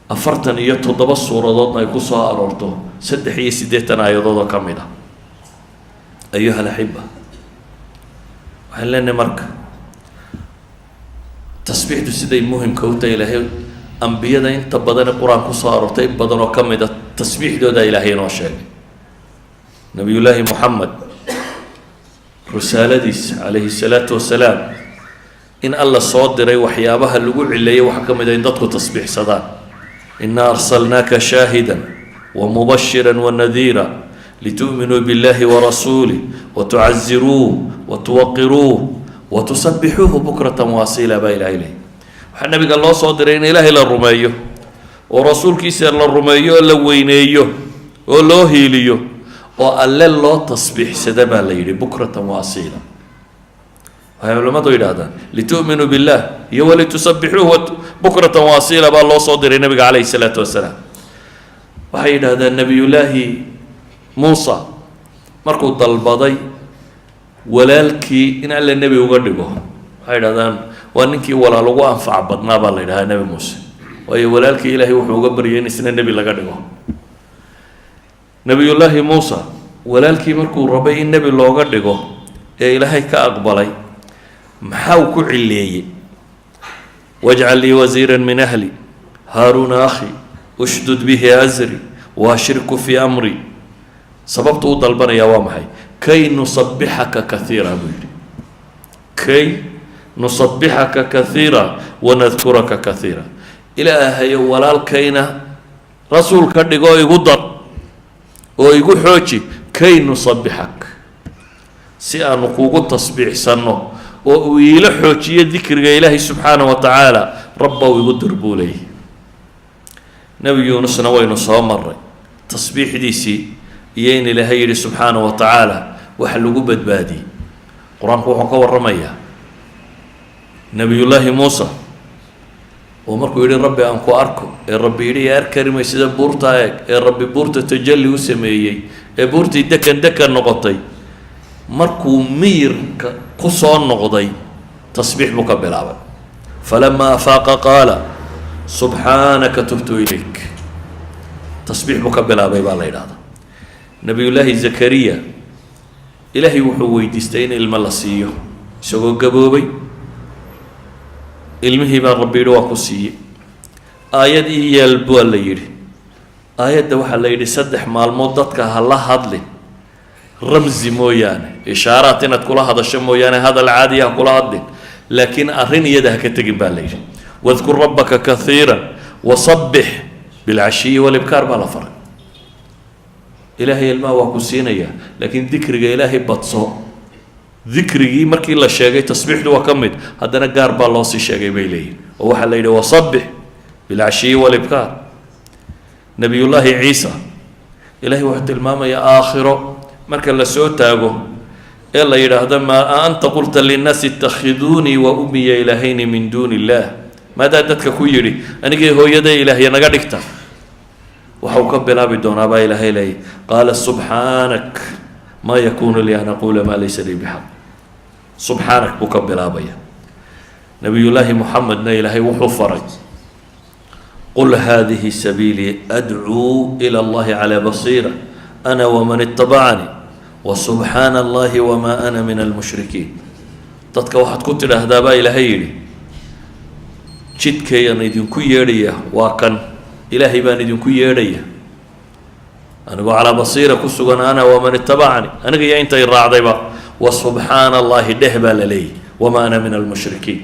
S1: 47 suuradoodna ay ku soo aroorto, 83 aayadood oo ka mid ah. Ayuha alaxiba, waxaan leenahay marka tasbiixdu siday muhimka u tahay, Ilaahay ambiyada inta badane Qur-aan kusoo aroortay in badan oo ka mid a tasbiixdooda Ilaahay inoo sheegay. Nabiyullaahi Moxamed Risaaladiisa calayhi salaatu wasalaam in Alla soo diray, waxyaabaha lagu cileeyay waxaa ka mid a in dadku tasbiixsadaan. إنا أرسلناك شاهدا ومبشرا ونذيرا لتؤمنوا بالله ورسوله وتعزروه وتوقروه وتسبحوه بكرة وأصيلا baa Ilahay leey. Waxaa nabiga loo soo diray in Ilaahay la rumeeyo oo rasuulkiisa la rumeeyo oo la weyneeyo oo loo hiiliyo oo Alle loo tasbiixsada baa la yidhi, بكرة وأصيلا. Waxay culimmadu yidhahdaan لتؤمنوا بالله iyo ولتسبحوه بكرة وأصيلا baa loo soo diray nabiga calayhi salaatu wasalaam. Waxay yidhahdaan Nebiyullaahi Muusa markuu dalbaday walaalkii in Alle nebi uga dhigo, waxay yidhahdaan waa ninkii walaal ugu anfac badnaa baa la yidhahdaa Nebi Muuse, waayo walaalkii Ilaahay wuxuu uga baryay in isna nebi laga dhigo. Nebiyullaahi Muusa walaalkii markuu rabay in nebi looga dhigo ee Ilaahay ka aqbalay, maxaa uu ku cileeyey? واجعل لي وزيرا من أهلي هارون أخي اشدد به أزري وأشركه في أمري. Sababta u dalbanaya waa maxay? كي نسبحك كثيرا buu yidhi, كي نسبحك كثيرا ونذكرك كثيرا. Ilaahayo, walaalkayna rasuul ka dhigo, igu dar oo igu xooji, كي نسبحك, si aanu kugu tasbiixsanno oo uu iila xoojiyo dikriga Ilaahay subxaana wa tacaala, Rabbow igu dir buu leeyahy. Nebi Yuunusna waynu soo maray tasbiixdiisii iyo in Ilaahay yidhi subxaana wa tacaala waxa lagu badbaadiyey. Qur-aanku wuxuu ka warramayaa Nebiyullaahi Muusa oo markuu yidhi "Rabbi, aan ku arko," ee Rabbi yidhi "Arki kari sida buurta eeg," ee Rabbi buurta tajalli u sameeyey ee buurtii dekan dekan noqotay. Markuu miyirka ku soo noqday, tasbiix buu ka bilaabay. فلما أفاق قال سبحانك تبت إليك. Tasbiix buu ka bilaabay baa la yidhahdaa. Nabiyullaahi Zakariya Ilaahay wuxuu weydiistay in ilmo la siiyo isagoo gaboobay. Ilmihii baa Rabbi yidhi "Waa ku siiyey." "Aayad ii yeel," baa la yidhi. Aayadda waxaa la yidhi 3 maalmood dadka ha la hadlin, ramsi mooyaane, ishaaraat inaad kula hadasho mooyaane, hadal caadiya ha kula hadlin, laakiin arrin iyada ha ka tegin baa la yidhi. واذكر ربك كثيرا وسبح بالعشي والإبكار baa la faray. Ilaahay ilmaha waa ku siinaya, laakiin dikriga Ilaahay badso. Dikrigii markii la sheegay, tasbiixdu waa ka mid, haddana gaar baa loo sii sheegay bay leeyihin, oo waxaa la yidhi وسبح بالعشي والإبكار. Nabiyullaahi Ciisa Ilahay wuxuu tilmaamayaa aakhiro marka la soo taago ee la yidhaahdo ما أأنت قلت للناس اتخذوني وأمي إلهين من دون الله, maadaa dadka ku yidhi anigay hooyaday ilaahya naga dhigta? Waxa uu ka bilaabi doonaa baa Ilaahay leeyay, قال سبحانك ما يكون لي أن أقول ما ليس لي بحق. سبحانك buu ka bilaabaya. Nabiyullaahi Muxamedna Ilaahay wuxuu faray قل هذه سبيلي أدعو إلى الله على بصيرة أنا ومن اتبعني وسبحان الله وما أنا من المشركين. Dadka waxaad ku tidhaahdaa baa Ilaahay yidhi, jidkayaan idinku yeedhaya waa kan, Ilaahay baan idinku yeedhaya anigoo calaa basiira ku sugan, أنا ومن اتبعني, aniga iyo intay raacdayba. وسبحان الله dheh baa la leeyahy, وما أنا من المشركين.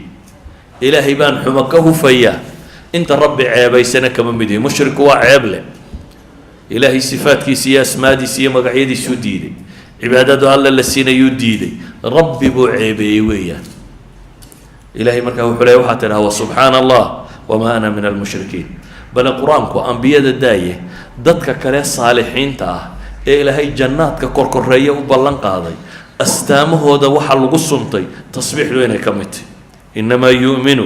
S1: Ilaahay baan xumo ka hufayaa, inta Rabbi ceebaysana kama mid yihi. Mushriku waa ceeb leh. Ilaahay sifaadkiisa iyo asmaadiisa iyo magacyadiisuu diiday, cibaadadu Alle la siinayuu diiday, Rabbi buu ceebeeyey weeyaan. Ilahay markaa wuxuu leey waxaa tidhaha وسبحان الله وما أنا من المشركين. Bale qur-aanku ambiyada daaye, dadka kale saalixiinta ah ee Ilaahay jannaadka korkoreeya u ballan qaaday, astaamahooda waxaa lagu suntay tasbiixdu inay ka mid tahy. إنما يؤمن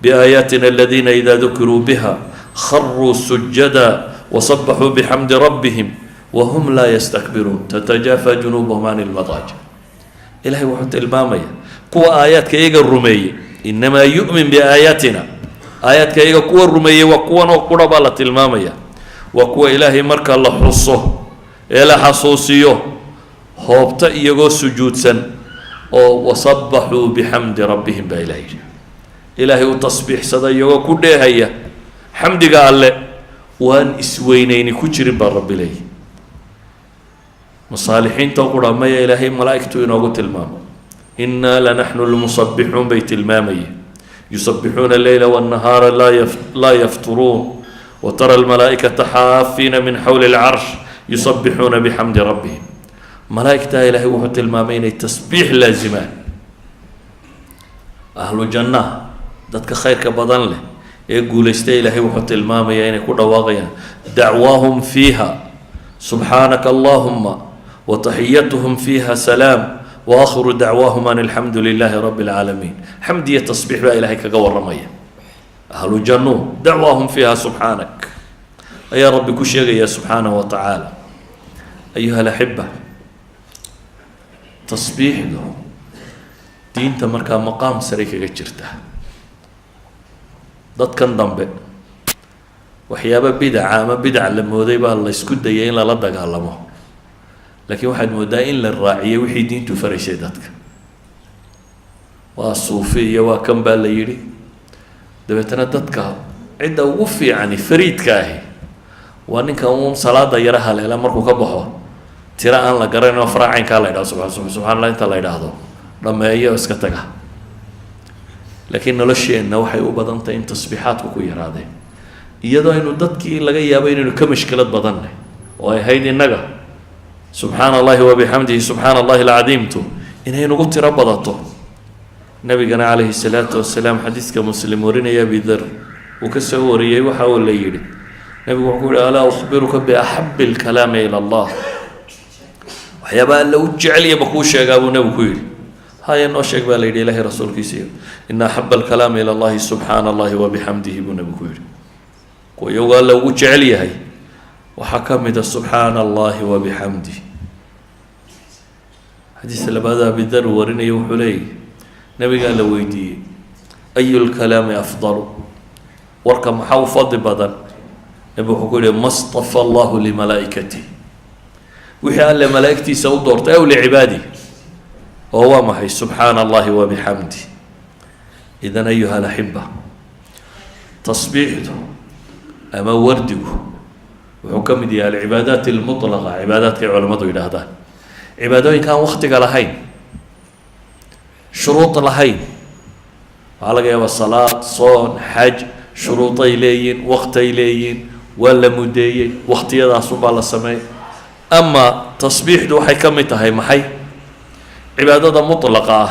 S1: بآياتنا الذين إذا ذكروا بها خروا سجدا وسبحوا بحمد ربهم وهم لا يستكبرون تتجافى جنوبهم عن المضاجع. Ilahay wuxuu tilmaamaya kuwa aayaadka iyaga rumeeyey. إنما يؤمن بآياتنا, aayaadka iyaga kuwa rumeeyey waa kuwan oo qura baa la tilmaamaya, waa kuwa Ilaahay marka la xuso ee la xasuusiyo hoobta iyagoo sujuudsan oo وسبحوا بحمد ربهم baa Ilahay yidhi. Ilaahay u tasbiixsada iyagoo ku dheehaya xamdiga Alle, waan isweyneyni ku jirin baa Rabbi leeyahy. Masaalixiinta qura maya, Ilaahay malaa'igtu inoogu tilmaamo. "Innaa lanaxnu lmusabbixuun" bay tilmaamayeen. "Yusabbixuuna alleyla wannahaara laa yafturuun watara almalaa'ikata xaafiina min xawli alcarsh yusabbixuuna bixamdi rabbihim." Malaa'igtaa Ilaahay wuxuu tilmaamay inay tasbiix laazimaan. Ahlu jannaha, dadka khayrka badan leh ee guulaystay, Ilaahay wuxuu tilmaamayaa inay ku dhawaaqayaan "dacwaahum fiiha subxaanaka allahuma wataxiyatuhum fiiha salaam waakhiru dacwaahum an alxamdu lilaahi rabbi alcaalamiin." Xamd iyo tasbiix baa Ilahay kaga warramaya ahlu jannu. "Dacwaahum fiiha subxaanak" ayaa Rabbi ku sheegaya subxaanahu wa tacaala. Ayuha alaxiba, tasbiixdu diinta markaa maqaam saray kaga jirta. Dadkan dambe waxyaaba bidaca ama bidac la mooday baa la isku dayay in lala dagaalamo, laakiin waxaad moodaa in la raaciyay wixii diintu faraysay. Dadka waa suufi iyo waa kan baa la yidhi. Dabeetana dadka cidda ugu fiicani, fariidka ahi, waa ninka uun salaada yaro haleela, markuu ka baxo tiro aan la garanayn oo faraacaynkaa la yidhahdo, subaa subxaan Allah inta la yidhaahdo, dhameeyo oo iska taga. Laakiin nolosheenna waxay u badan tahay in tasbiixaadku ku yaraadeen, iyadoo aynu dadkii laga yaabo inaynu ka mashkilad badannay oo ay ahayd innaga "subxaana Allahi wabixamdihi, subxaana Allahi alcadiimtu" inay nagu tiro badato. Nabigana calayhi salaatu wasalaam, xadiiska Muslim warinaya, Abidar uu ka soo wariyey, waxa uu la yidhi, nabigu wuxuu ku yihi: "Alaa ukhbiruka biaxabi alkalaami ila Allah?" Waxyaaba Alla u jecelyaba kuu sheegaa, buu nabigu ku yidhi. Haya, noo sheeg, baa la yidhi Ilahay rasuulkiisiiyo. "Ina axaba alkalaami ila Allahi subxaana Allahi wabixamdihi," buu nabigu ku yidhi. Kuwa iyagu Alla ugu jecel yahay waxaa ka mid a "subxaana Allahi wabixamdih". Xadiis labaad Abidar warinaya wuxuu leeyahy, nabigaa la weydiiyey: "Ayu lkalaami afdalu?" Warka maxaa u fadli badan? Nabigu wuxuu ku yihi: "Ma stafa Allahu limalaa'ikatih," wixii Alle malaa'igtiisa u doortay, aw licibaadih, oo waa maxay? "Subxaana Allahi wabixamdih." Idan, ayuha alaxiba, tasbiixdu ama wardigu wuxuu ka mid yahay alcibaadaat almutlaqa, cibaadaadkay culammadu yidhaahdaan cibaadooyinkaan waktiga lahayn, shuruud lahayn. Waxaa laga yaabaa salaad, soon, xaj, shuruuday leeyihin, waktay leeyihin, waa la muddeeyey, waktiyadaasunbaa la sameeyay. Ama tasbiixdu waxay ka mid tahay maxay? Cibaadada mutlaqa ah,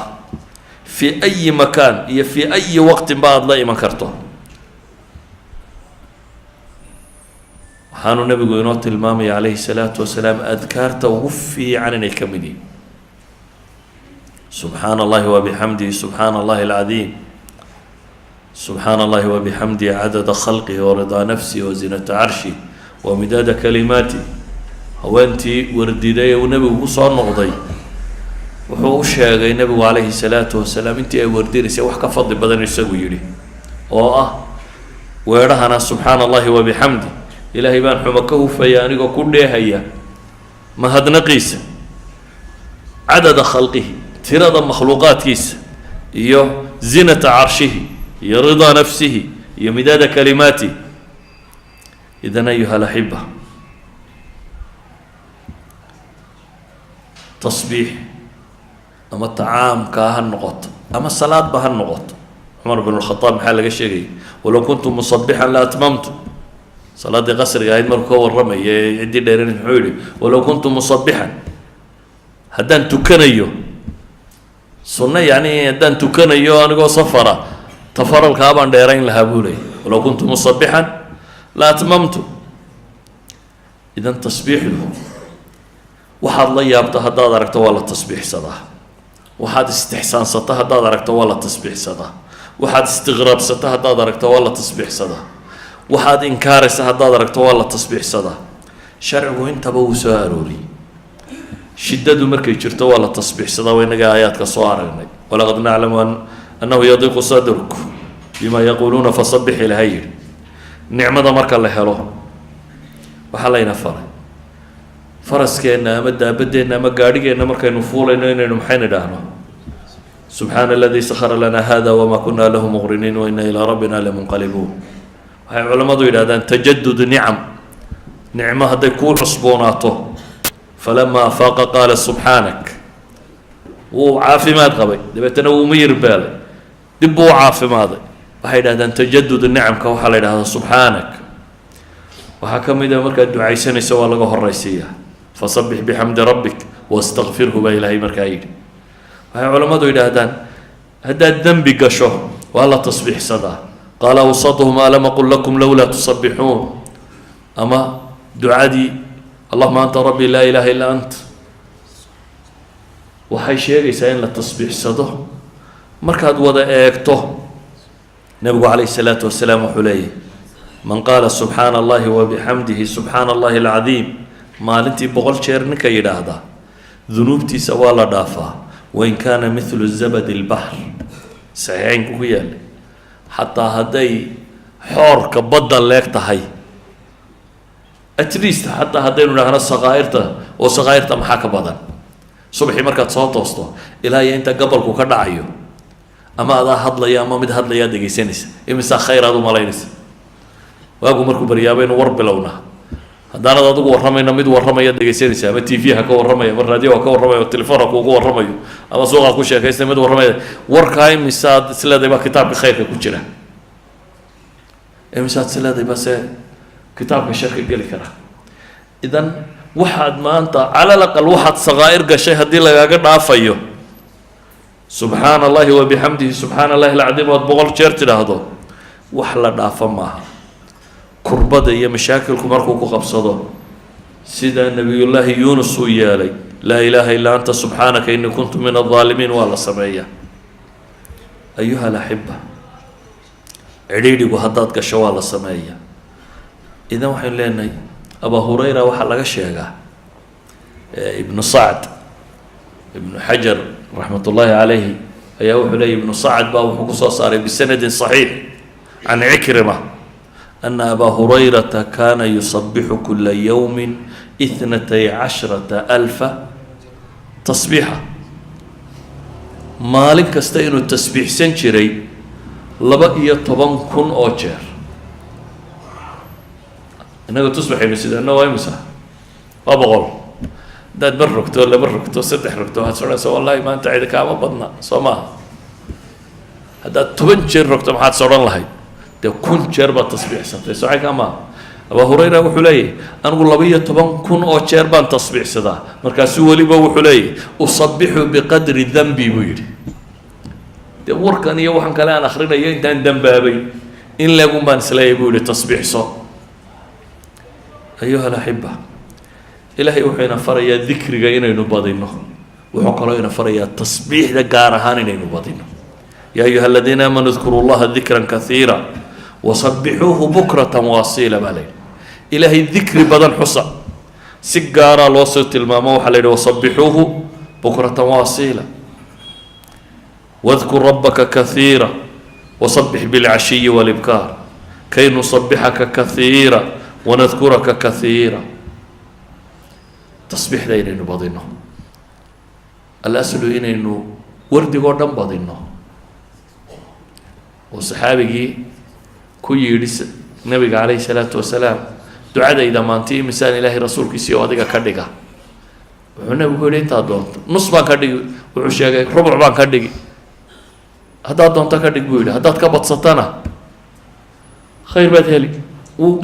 S1: fii ayi makaan iyo fii ayi waqtin ba aada la iman karto. Waxaanu nabigu inoo tilmaamaya calayhi salaatu wasalaam adkaarta ugu fiican inay ka mid yihin "subxaana Allahi wabixamdihi, subxaana Allahi alcadiim, subxaana Allahi wabixamdihi cadada khalqihi waridaa nafsihi wazinata carshih wamidaada kalimaatih." Haweentii wardiday ee uu nebigu kusoo noqday, wuxuu u sheegay nebigu calayhi salaatu wasalaam intii ay wardinaysay wax ka fadli badan isagu yidhi, oo ah weedhahana: "Subxaana Allahi wabixamdi, Ilaahay baan xumo ka hufaya anigoo ku dheehaya mahadnaqiisa, cadada khalqihi, tirada makhluuqaadkiisa, iyo zinata carshihi, iyo ridaa nafsihi, iyo midaada kalimaatih." Idan, ayuha alaxiba, tasbiix ama tacaamkaa ha noqoto ama salaadba ha noqoto. Cumar bin lkhadaab maxaa laga sheegayay? "Walow kuntu musabixan la atmamtu." Salaaddii qasriga ahayd markuu ka warramaya ee ciddii dheeran, muxuu yihi? "Walow kuntu musabixan," haddaan tukanayo sunno, yacni haddaan tukanayo anigoo safara, tafaralkaa baan dheerayn lahaa, buu leeyay. "Walow kuntu musabixan la atmamtu." Idan tasbiixdu, waxaad la yaabto haddaad aragto waa la tasbiixsadaa, waxaad istixsaansato haddaad aragto waa la tasbiixsadaa, waxaad istiqraabsato haddaad aragto waa la tasbiixsadaa, waxaad inkaaraysa haddaad aragto waa la tasbiixsadaa. Sharcigu intaba wuu soo arooriyey. Shiddadu markay jirto waa la tasbiixsadaa, waa inaga aayaadka soo aragnay: "Walaqad naclamu annahu yadiiqu sadruk bima yaquuluuna fasabix," ilahay yidhi. Nicmada marka la helo, waxaa layna faray faraskeenna ama daabadeenna ama gaadhigeenna markaynu fuulayno inaynu maxaynu idhaahno? "Subxaana aladi sakhara lana hada wama kuna lahu muqriniin waina ilaa rabbina lamunqalibuun." Waxay culammadu yidhahdaan tajadud nicam, nicmo hadday kuu cusboonaato. Falama afaaqa qaala subxaanak. Wuu caafimaad qabay, dabeetana wuu miyir beelay, dib buu u caafimaaday. Waxay yidhahdaan tajadud nicamka waxaa la yidhahdaa subxaanak. Waxaa ka mid a markaad ducaysanayso waa laga horaysiiyaa. Fasabbix bixamdi rabbik wastakfirhu baa Ilaahay markaa yidhi. Waxay culammadu yidhaahdaan haddaad dembi gasho waa la tasbiixsadaa. Qaala awsatuhum alam aqul lakum lowlaa tusabbixuun. Ama ducadii allahuma anta rabbi laa ilaha illa ant waxay sheegaysaa in la tasbiixsado. Markaad wada eegto, Nebigu calayhi salaatu wasalaam wuxuu leeyahy: man qaala subxaana Allahi wabixamdihi, subxaana Allahi alcadiim, maalintii 100 jeer ninka yidhaahda, dunuubtiisa waa la dhaafaa, wain kaana mithlu zabadi lbaxr. Saxiixeynku ku yaallay. Xataa hadday xoorka badda leeg tahay. At least xataa haddaynu idhaahno sakaa'irta, oo sakaa'irta maxaa ka badan? Subaxii markaad soo toosto ilaa iyo inta gabalku ka dhacayo, ama adaa hadlaya ama mid hadlayaa dhegaysanaysa, imisaa khayr aad u malaynaysa? Waagu markuu baryaaba inu war bilownaa. Haddaanad adigu warramayna, mid warramaya dhegaysanaysa, ama TV ha ka warramaya, ama raadiyo ha ka warramayo, ama telefoon ha kuugu warramayo, ama suuqa ku sheekaysta mid warramaya. Warkaa imisaad isleedahay baa kitaabka khayrka ku jira? Imisaad isleedahay baa se kitaabka sharka geli kara? Idan waxaad maanta cala alaqal waxaad sakaa'ir gashay haddii lagaaga dhaafayo subxaana Allahi wa bixamdihi, subxaana Allahi alcadiim, ood 100 jeer tidhaahdo, wax la dhaafo maaha. Kurbada iyo mashaakilku markuu ku qabsado, sida Nabiyullaahi Yuunus uu yeelay, laa ilaaha illaa anta subxaanaka inii kuntu min aldaalimiin, waa la sameeyaa. Ayuha alaxiba, cidhiidhigu haddaad gasho waa la sameeyaa. Idan waxaynu leenahay, Abaa Hurayra waxaa laga sheegaa, Ibnu Sacd, Ibnu Xajar raxmat ullaahi calayhi ayaa wuxuu leeyay, Ibnu Sacd baa wuxuu kusoo saaray bisanadin صaxiix can Cikrima ana Abaa Hurayrata kana yusabixu kula yowmi 12,000 tasbiixa. Maalin kasta inuu tasbiixsan jiray 12,000 oo jeer. Innaga tusbaxaynu sidaana waa imisa? Waa 100. Haddaad mar rogto, laba rogto, saddex rogto, waxaad soconaysaa wallahi maanta cidi kaama badna, soo maaha? Haddaad 10 jeer rogto, maxaad sodhan lahayd? Dee 1000 jeer baad tasbiixsatay, socaykaa maaha? Abaa Hurayra wuxuu leeyahy: anigu 12,000 oo jeer baan tasbiixsadaa. Markaasuu weliba wuxuu leeyahy: usabixu biqadri danbi, buu yidhi. Dee warkan iyo waxan kale aan akrinayo, intaan dambaabay in leegun baan isleeyahy, buu yihi, tasbiixso. Ayuha alaxiba, Ilaahay wuxuu ina farayaa dikriga inaynu badino. Wuxuu kaloo ina farayaa tasbiixda gaar ahaan inaynu badino. Ya ayuha aladiina aamanuu dkuruu llaha dikran kaiira wasabixuuhu bukratan waasiila, baa la yidhi. Ilaahay dikri badan xusa. Si gaaraa loo soo tilmaamo, waxaa la yidhi wasabixuuhu bukratan waasiila, wadkur rabbaka kaiira wasabbix bilcashiyi walibkaar, kay nusabixaka kaiira wanadkuraka kaiira. Tasbiixda inaynu badino, alaslu inaynu wardigoo dhan badino. Oo saxaabigii ku yidhi Nabiga calayhi salaatu wasalaam: ducadayda maanti imisaan Ilaahay rasuulkiisii oo adiga ka dhiga? Wuxuu Nabigu yihi: intaad doonto. Nus baan ka dhigi, wuxuu sheegay, rubuc baan ka dhigi, haddaad doonto ka dhig, buu yidhi. Haddaad ka badsatana khayr baad heli.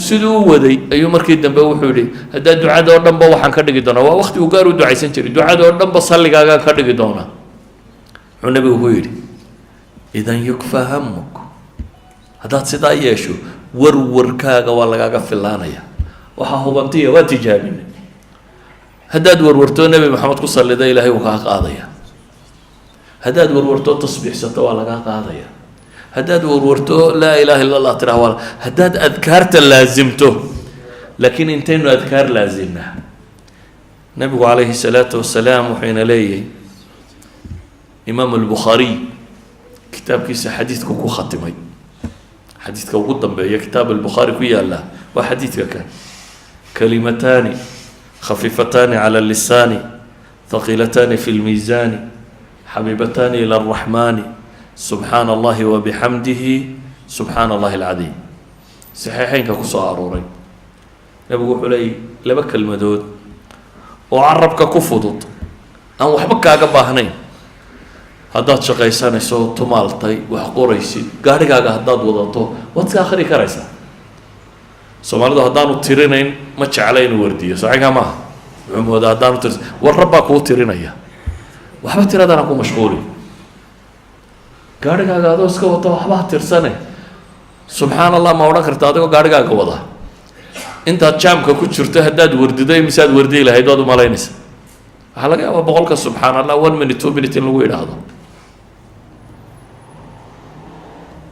S1: Siduu u waday ayuu markii dambe wuxuu yihi: haddaa ducada oo dhan ba waxaan ka dhigi doonaa, waa waqti uu gaar u ducaysan jiray, ducada oo dhan ba salligaagaan ka dhigi doonaa. Wuxuu Nabigu ku yidhi: idan yukfaa hamuk. Haddaad sidaa yeesho, warwarkaaga waa lagaaga filaanaya. Waxaa hubantiya, waa tijaabinay, haddaad warwartoo Nebi Maxamed ku sallida, Ilaahay wuu kaa qaadaya. Haddaad warwartoo tasbiixsato, waa lagaa qaadaya. Haddaad warwarto laa ilaha illa Allah tiraha, waa haddaad adkaarta laasimto. Laakiin intaynu adkaar laasimnaa? Nabigu calayhi salaatu wasalaam wuxuu ina leeyahay, Imaam Albukhaariy kitaabkiisa xadiidku ku khatimay, xadiidka ugu dambeeya kitaab Albukhaari ku yaala waa xadiidka kan: kalimataani khafiifataani cala lisaani, thaqiilataani fi lmiisaani, xabiibataani ila araxmaani, subxaana Allahi wabixamdihi, subxaana Allahi alcadiim. Saxiixeynka kusoo arooray. Nabigu wuxuu leeyay laba kelmadood Oo carabka ku fudud, aan waxba kaaga baahnayn. Haddaad shaqaysanayso, tumaaltay, wax qoraysid, gaadhigaaga haddaad wadato, waad iska akhri karaysaa. Soomaalidu haddaanu tirinayn ma jecla inuu wardiyo. Saxiga maaha, wuxuu moodaa haddaanu tir war rabbaa kuu tirinaya. Waxba tiradana ku mashquuli. Gaadhigaaga adoo iska wata, waxba ha tirsane. Subxaan Allah ma odhan karta adigoo gaadhigaaga wada? Intaad jaamka ku jirto haddaad wardido, imisaad wardiyi lahayd waad umalaynaysa? Waxaa laga yaabaa 100-ka subxaan Allah 1 minute, 2 minute in lagu yidhaahdo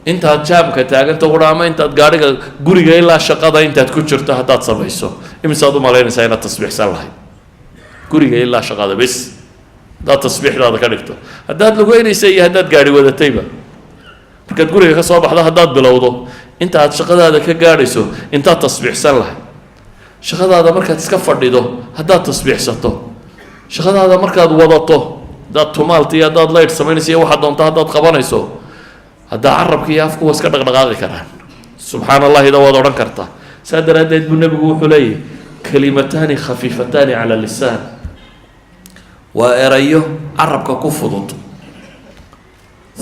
S1: intaad jaamka taaganta qura, ama intaad gaadhiga guriga ilaa shaqada intaad ku jirto haddaad samayso. Imisaad umalaynaysaa inaad tasbiixsan lahayd guriga ilaa shaqada bes haddaad tasbiixdaada ka dhigto, haddaad lugeynaysa iyo haddaad gaadhi wadatayba? Markaad guriga ka soo baxdo haddaad bilowdo, inta aad shaqadaada ka gaadhayso intaad tasbiixsan lahayd? Shaqadaada markaad iska fadhido haddaad tasbiixsato, shaqadaada markaad wadato, haddaad tumaalta iyo haddaad laydh samaynayso iyo waxaad doonto haddaad qabanayso, haddaa carabka iyo afku waa iska dhaqdhaqaaqi karaan, subxaan Allahida waad odhan kartaa. Saa daraaddeed buu Nebigu wuxuu leeyahy: kalimataani khafiifataani cala lisaan, waa erayo carabka ku fudud,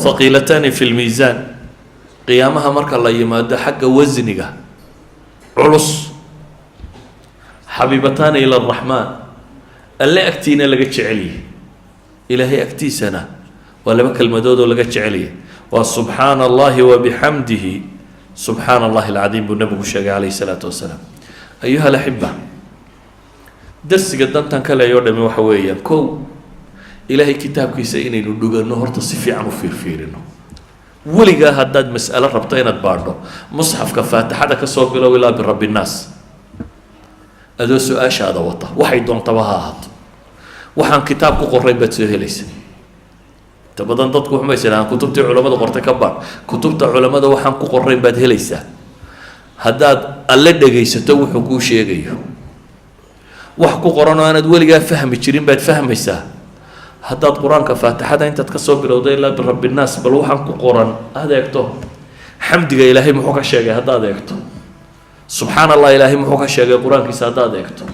S1: thaqiilataani fi lmiisaan, qiyaamaha marka la yimaado xagga wasniga culus, xabiibataani ila araxmaan, Alle agtiina laga jecelyahy, Ilaahay agtiisana waa laba kelmadood oo laga jecelyahy, waa subxaana Allahi wa bixamdihi, subxaana Allahi alcadiim, buu Nebigu sheegay calayhi salaatu wasalaam. Ayuha alaxiba, darsiga dantan ka leeyo dhami waxa weeyaan: kow, Ilaahay kitaabkiisa inaynu dhuganno, horta si fiican u fiirfiirino. Weligaa haddaad mas'alo rabto inaad baadho, musxafka Faatixada kasoo bilow ilaa birabbi nnaas, adoo su-aashaada wata, waxay doontaba ha ahaato, waxaan kitaab ku qorayn baad soo helaysa. Inta badan dadku waxmay idhahaan kutubtii culamada qortay ka baadh. Kutubta culamada waxaan ku qorayn baad helaysaa haddaad Alle dhegaysato wuxuu kuu sheegayo. Wax ku qoran oo aanaad weligaa fahmi jirin baad fahmaysaa haddaad Qur-aanka Faatixada intaad kasoo bilowda ilaa birabbi nnaas bal waxaan ku qoran aada eegto. Xamdiga Ilaahay muxuu ka sheegay haddaad eegto, subxaan Allah Ilaahay muxuu ka sheegay Qur-aankiisa haddaad eegto,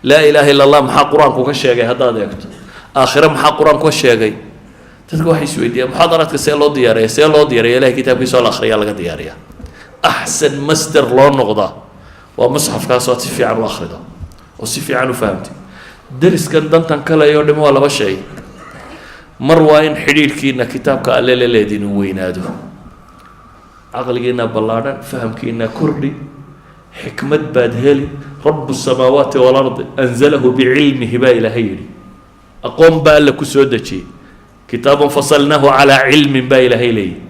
S1: laa ilaaha illa Allah maxaa Qur-aanku ka sheegay haddaad eegto, aakhire maxaa Qur-aanku ka sheegay. Dadka waxay isweydiiyaan muxaadaraadka see loo diyaariya. See loo diyaariya? Ilahay kitaabkiisa oo la akhriyaa laga diyaariya. Axsan masder loo noqdaa waa musxafkaas oo aad si fiican u akhrido oo si fiican u fahamtid. Deriskan dantan kale oo dhimo waa laba shay. Mar waa in xidhiidhkiina kitaabka Alle la leediin uu weynaado, caqligiina ballaadhan, fahamkiina kordhi, xikmad baad heli. Rabu samaawaati waalardi anzalahu bicilmihi baa Ilaahay yidhi. Aqoon baa Alle ku soo dejiyey. Kitaabun fasalnaahu calaa cilmin baa Ilaahay leeyahy.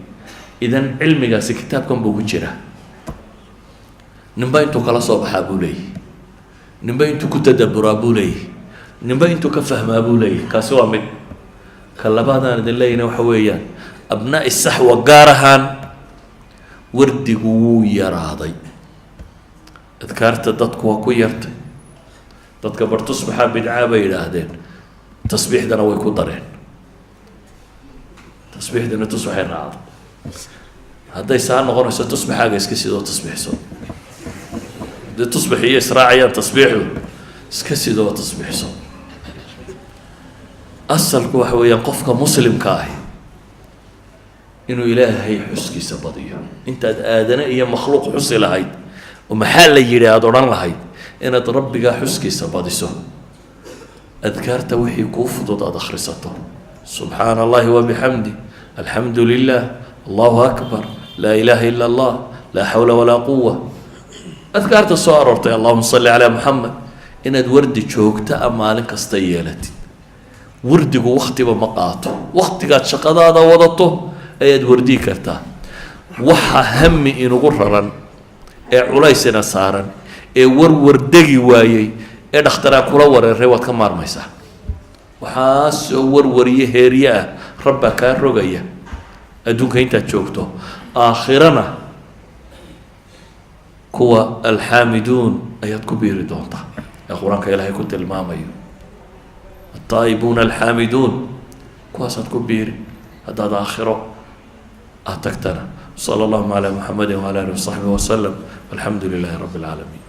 S1: Idan cilmigaasi kitaabkan buu ku jiraa. Ninba intuu kala soo baxaa buu leeyahy, ninba intuu ku tadaburaa buu leeyahy, ninba intuu ka fahmaa buu leeyahy. Kaasi waa mid. Ka labaadaan idin leeyahna waxa weeyaan, abnaa'i saxwa gaar ahaan, wardigu wuu yaraaday, adkaarta dadku waa ku yartay. Dadka bar tusbaxaa bidcaa bay yidhaahdeen, tasbiixdana way ku dareen, tasbiixdana tusbaxay raacday. Hadday saa noqonayso, tusbaxaaga iska sidoo tasbiixso. Haddii tusbax iyo israacayaan tasbiixdu, iska sidoo tasbiixso. Asalku waxa weeyaan qofka muslimka ahi inuu Ilaahay xuskiisa badiyo. Intaad aadane iyo makhluuq xusi lahayd oo maxaa la yidhi aada odhan lahayd, inaad Rabbigaa xuskiisa badiso, adkaarta wixii kuu fudud aada akhrisato: subxaana Allahi wabixamdi, alxamdu lilah, Allahu akbar, laa ilaha ila Allah, laa xawla walaa quwa, adkaarta soo aroortay, allahuma salli calaa Muxamed. Inaad wardi joogta a maalin kasta yeelatid. Wardigu waktiba ma qaato, waktigaad shaqadaada wadato ayaad wardiyi kartaa. Waxa hami inugu raran ee culaysina saaran ee warwar degi waayey ee dhakhtaraa kula wareeray, waad ka maarmaysaa. Waxaasoo warwariyo heerye ah rabbaa kaa rogaya adduunka intaad joogto. Aakhirana kuwa alxaamiduun ayaad ku biiri doontaa ee Qur-aanka Ilaahay ku tilmaamayo, altaa'ibuuna alxaamiduun, kuwaasaad ku biiri haddaad aakhiro aad tagtana. Sala allahuma calaa Muxamedi wala alihi wasaxbihi wasalam, alxamdu lilahi rabbi alcaalamiin.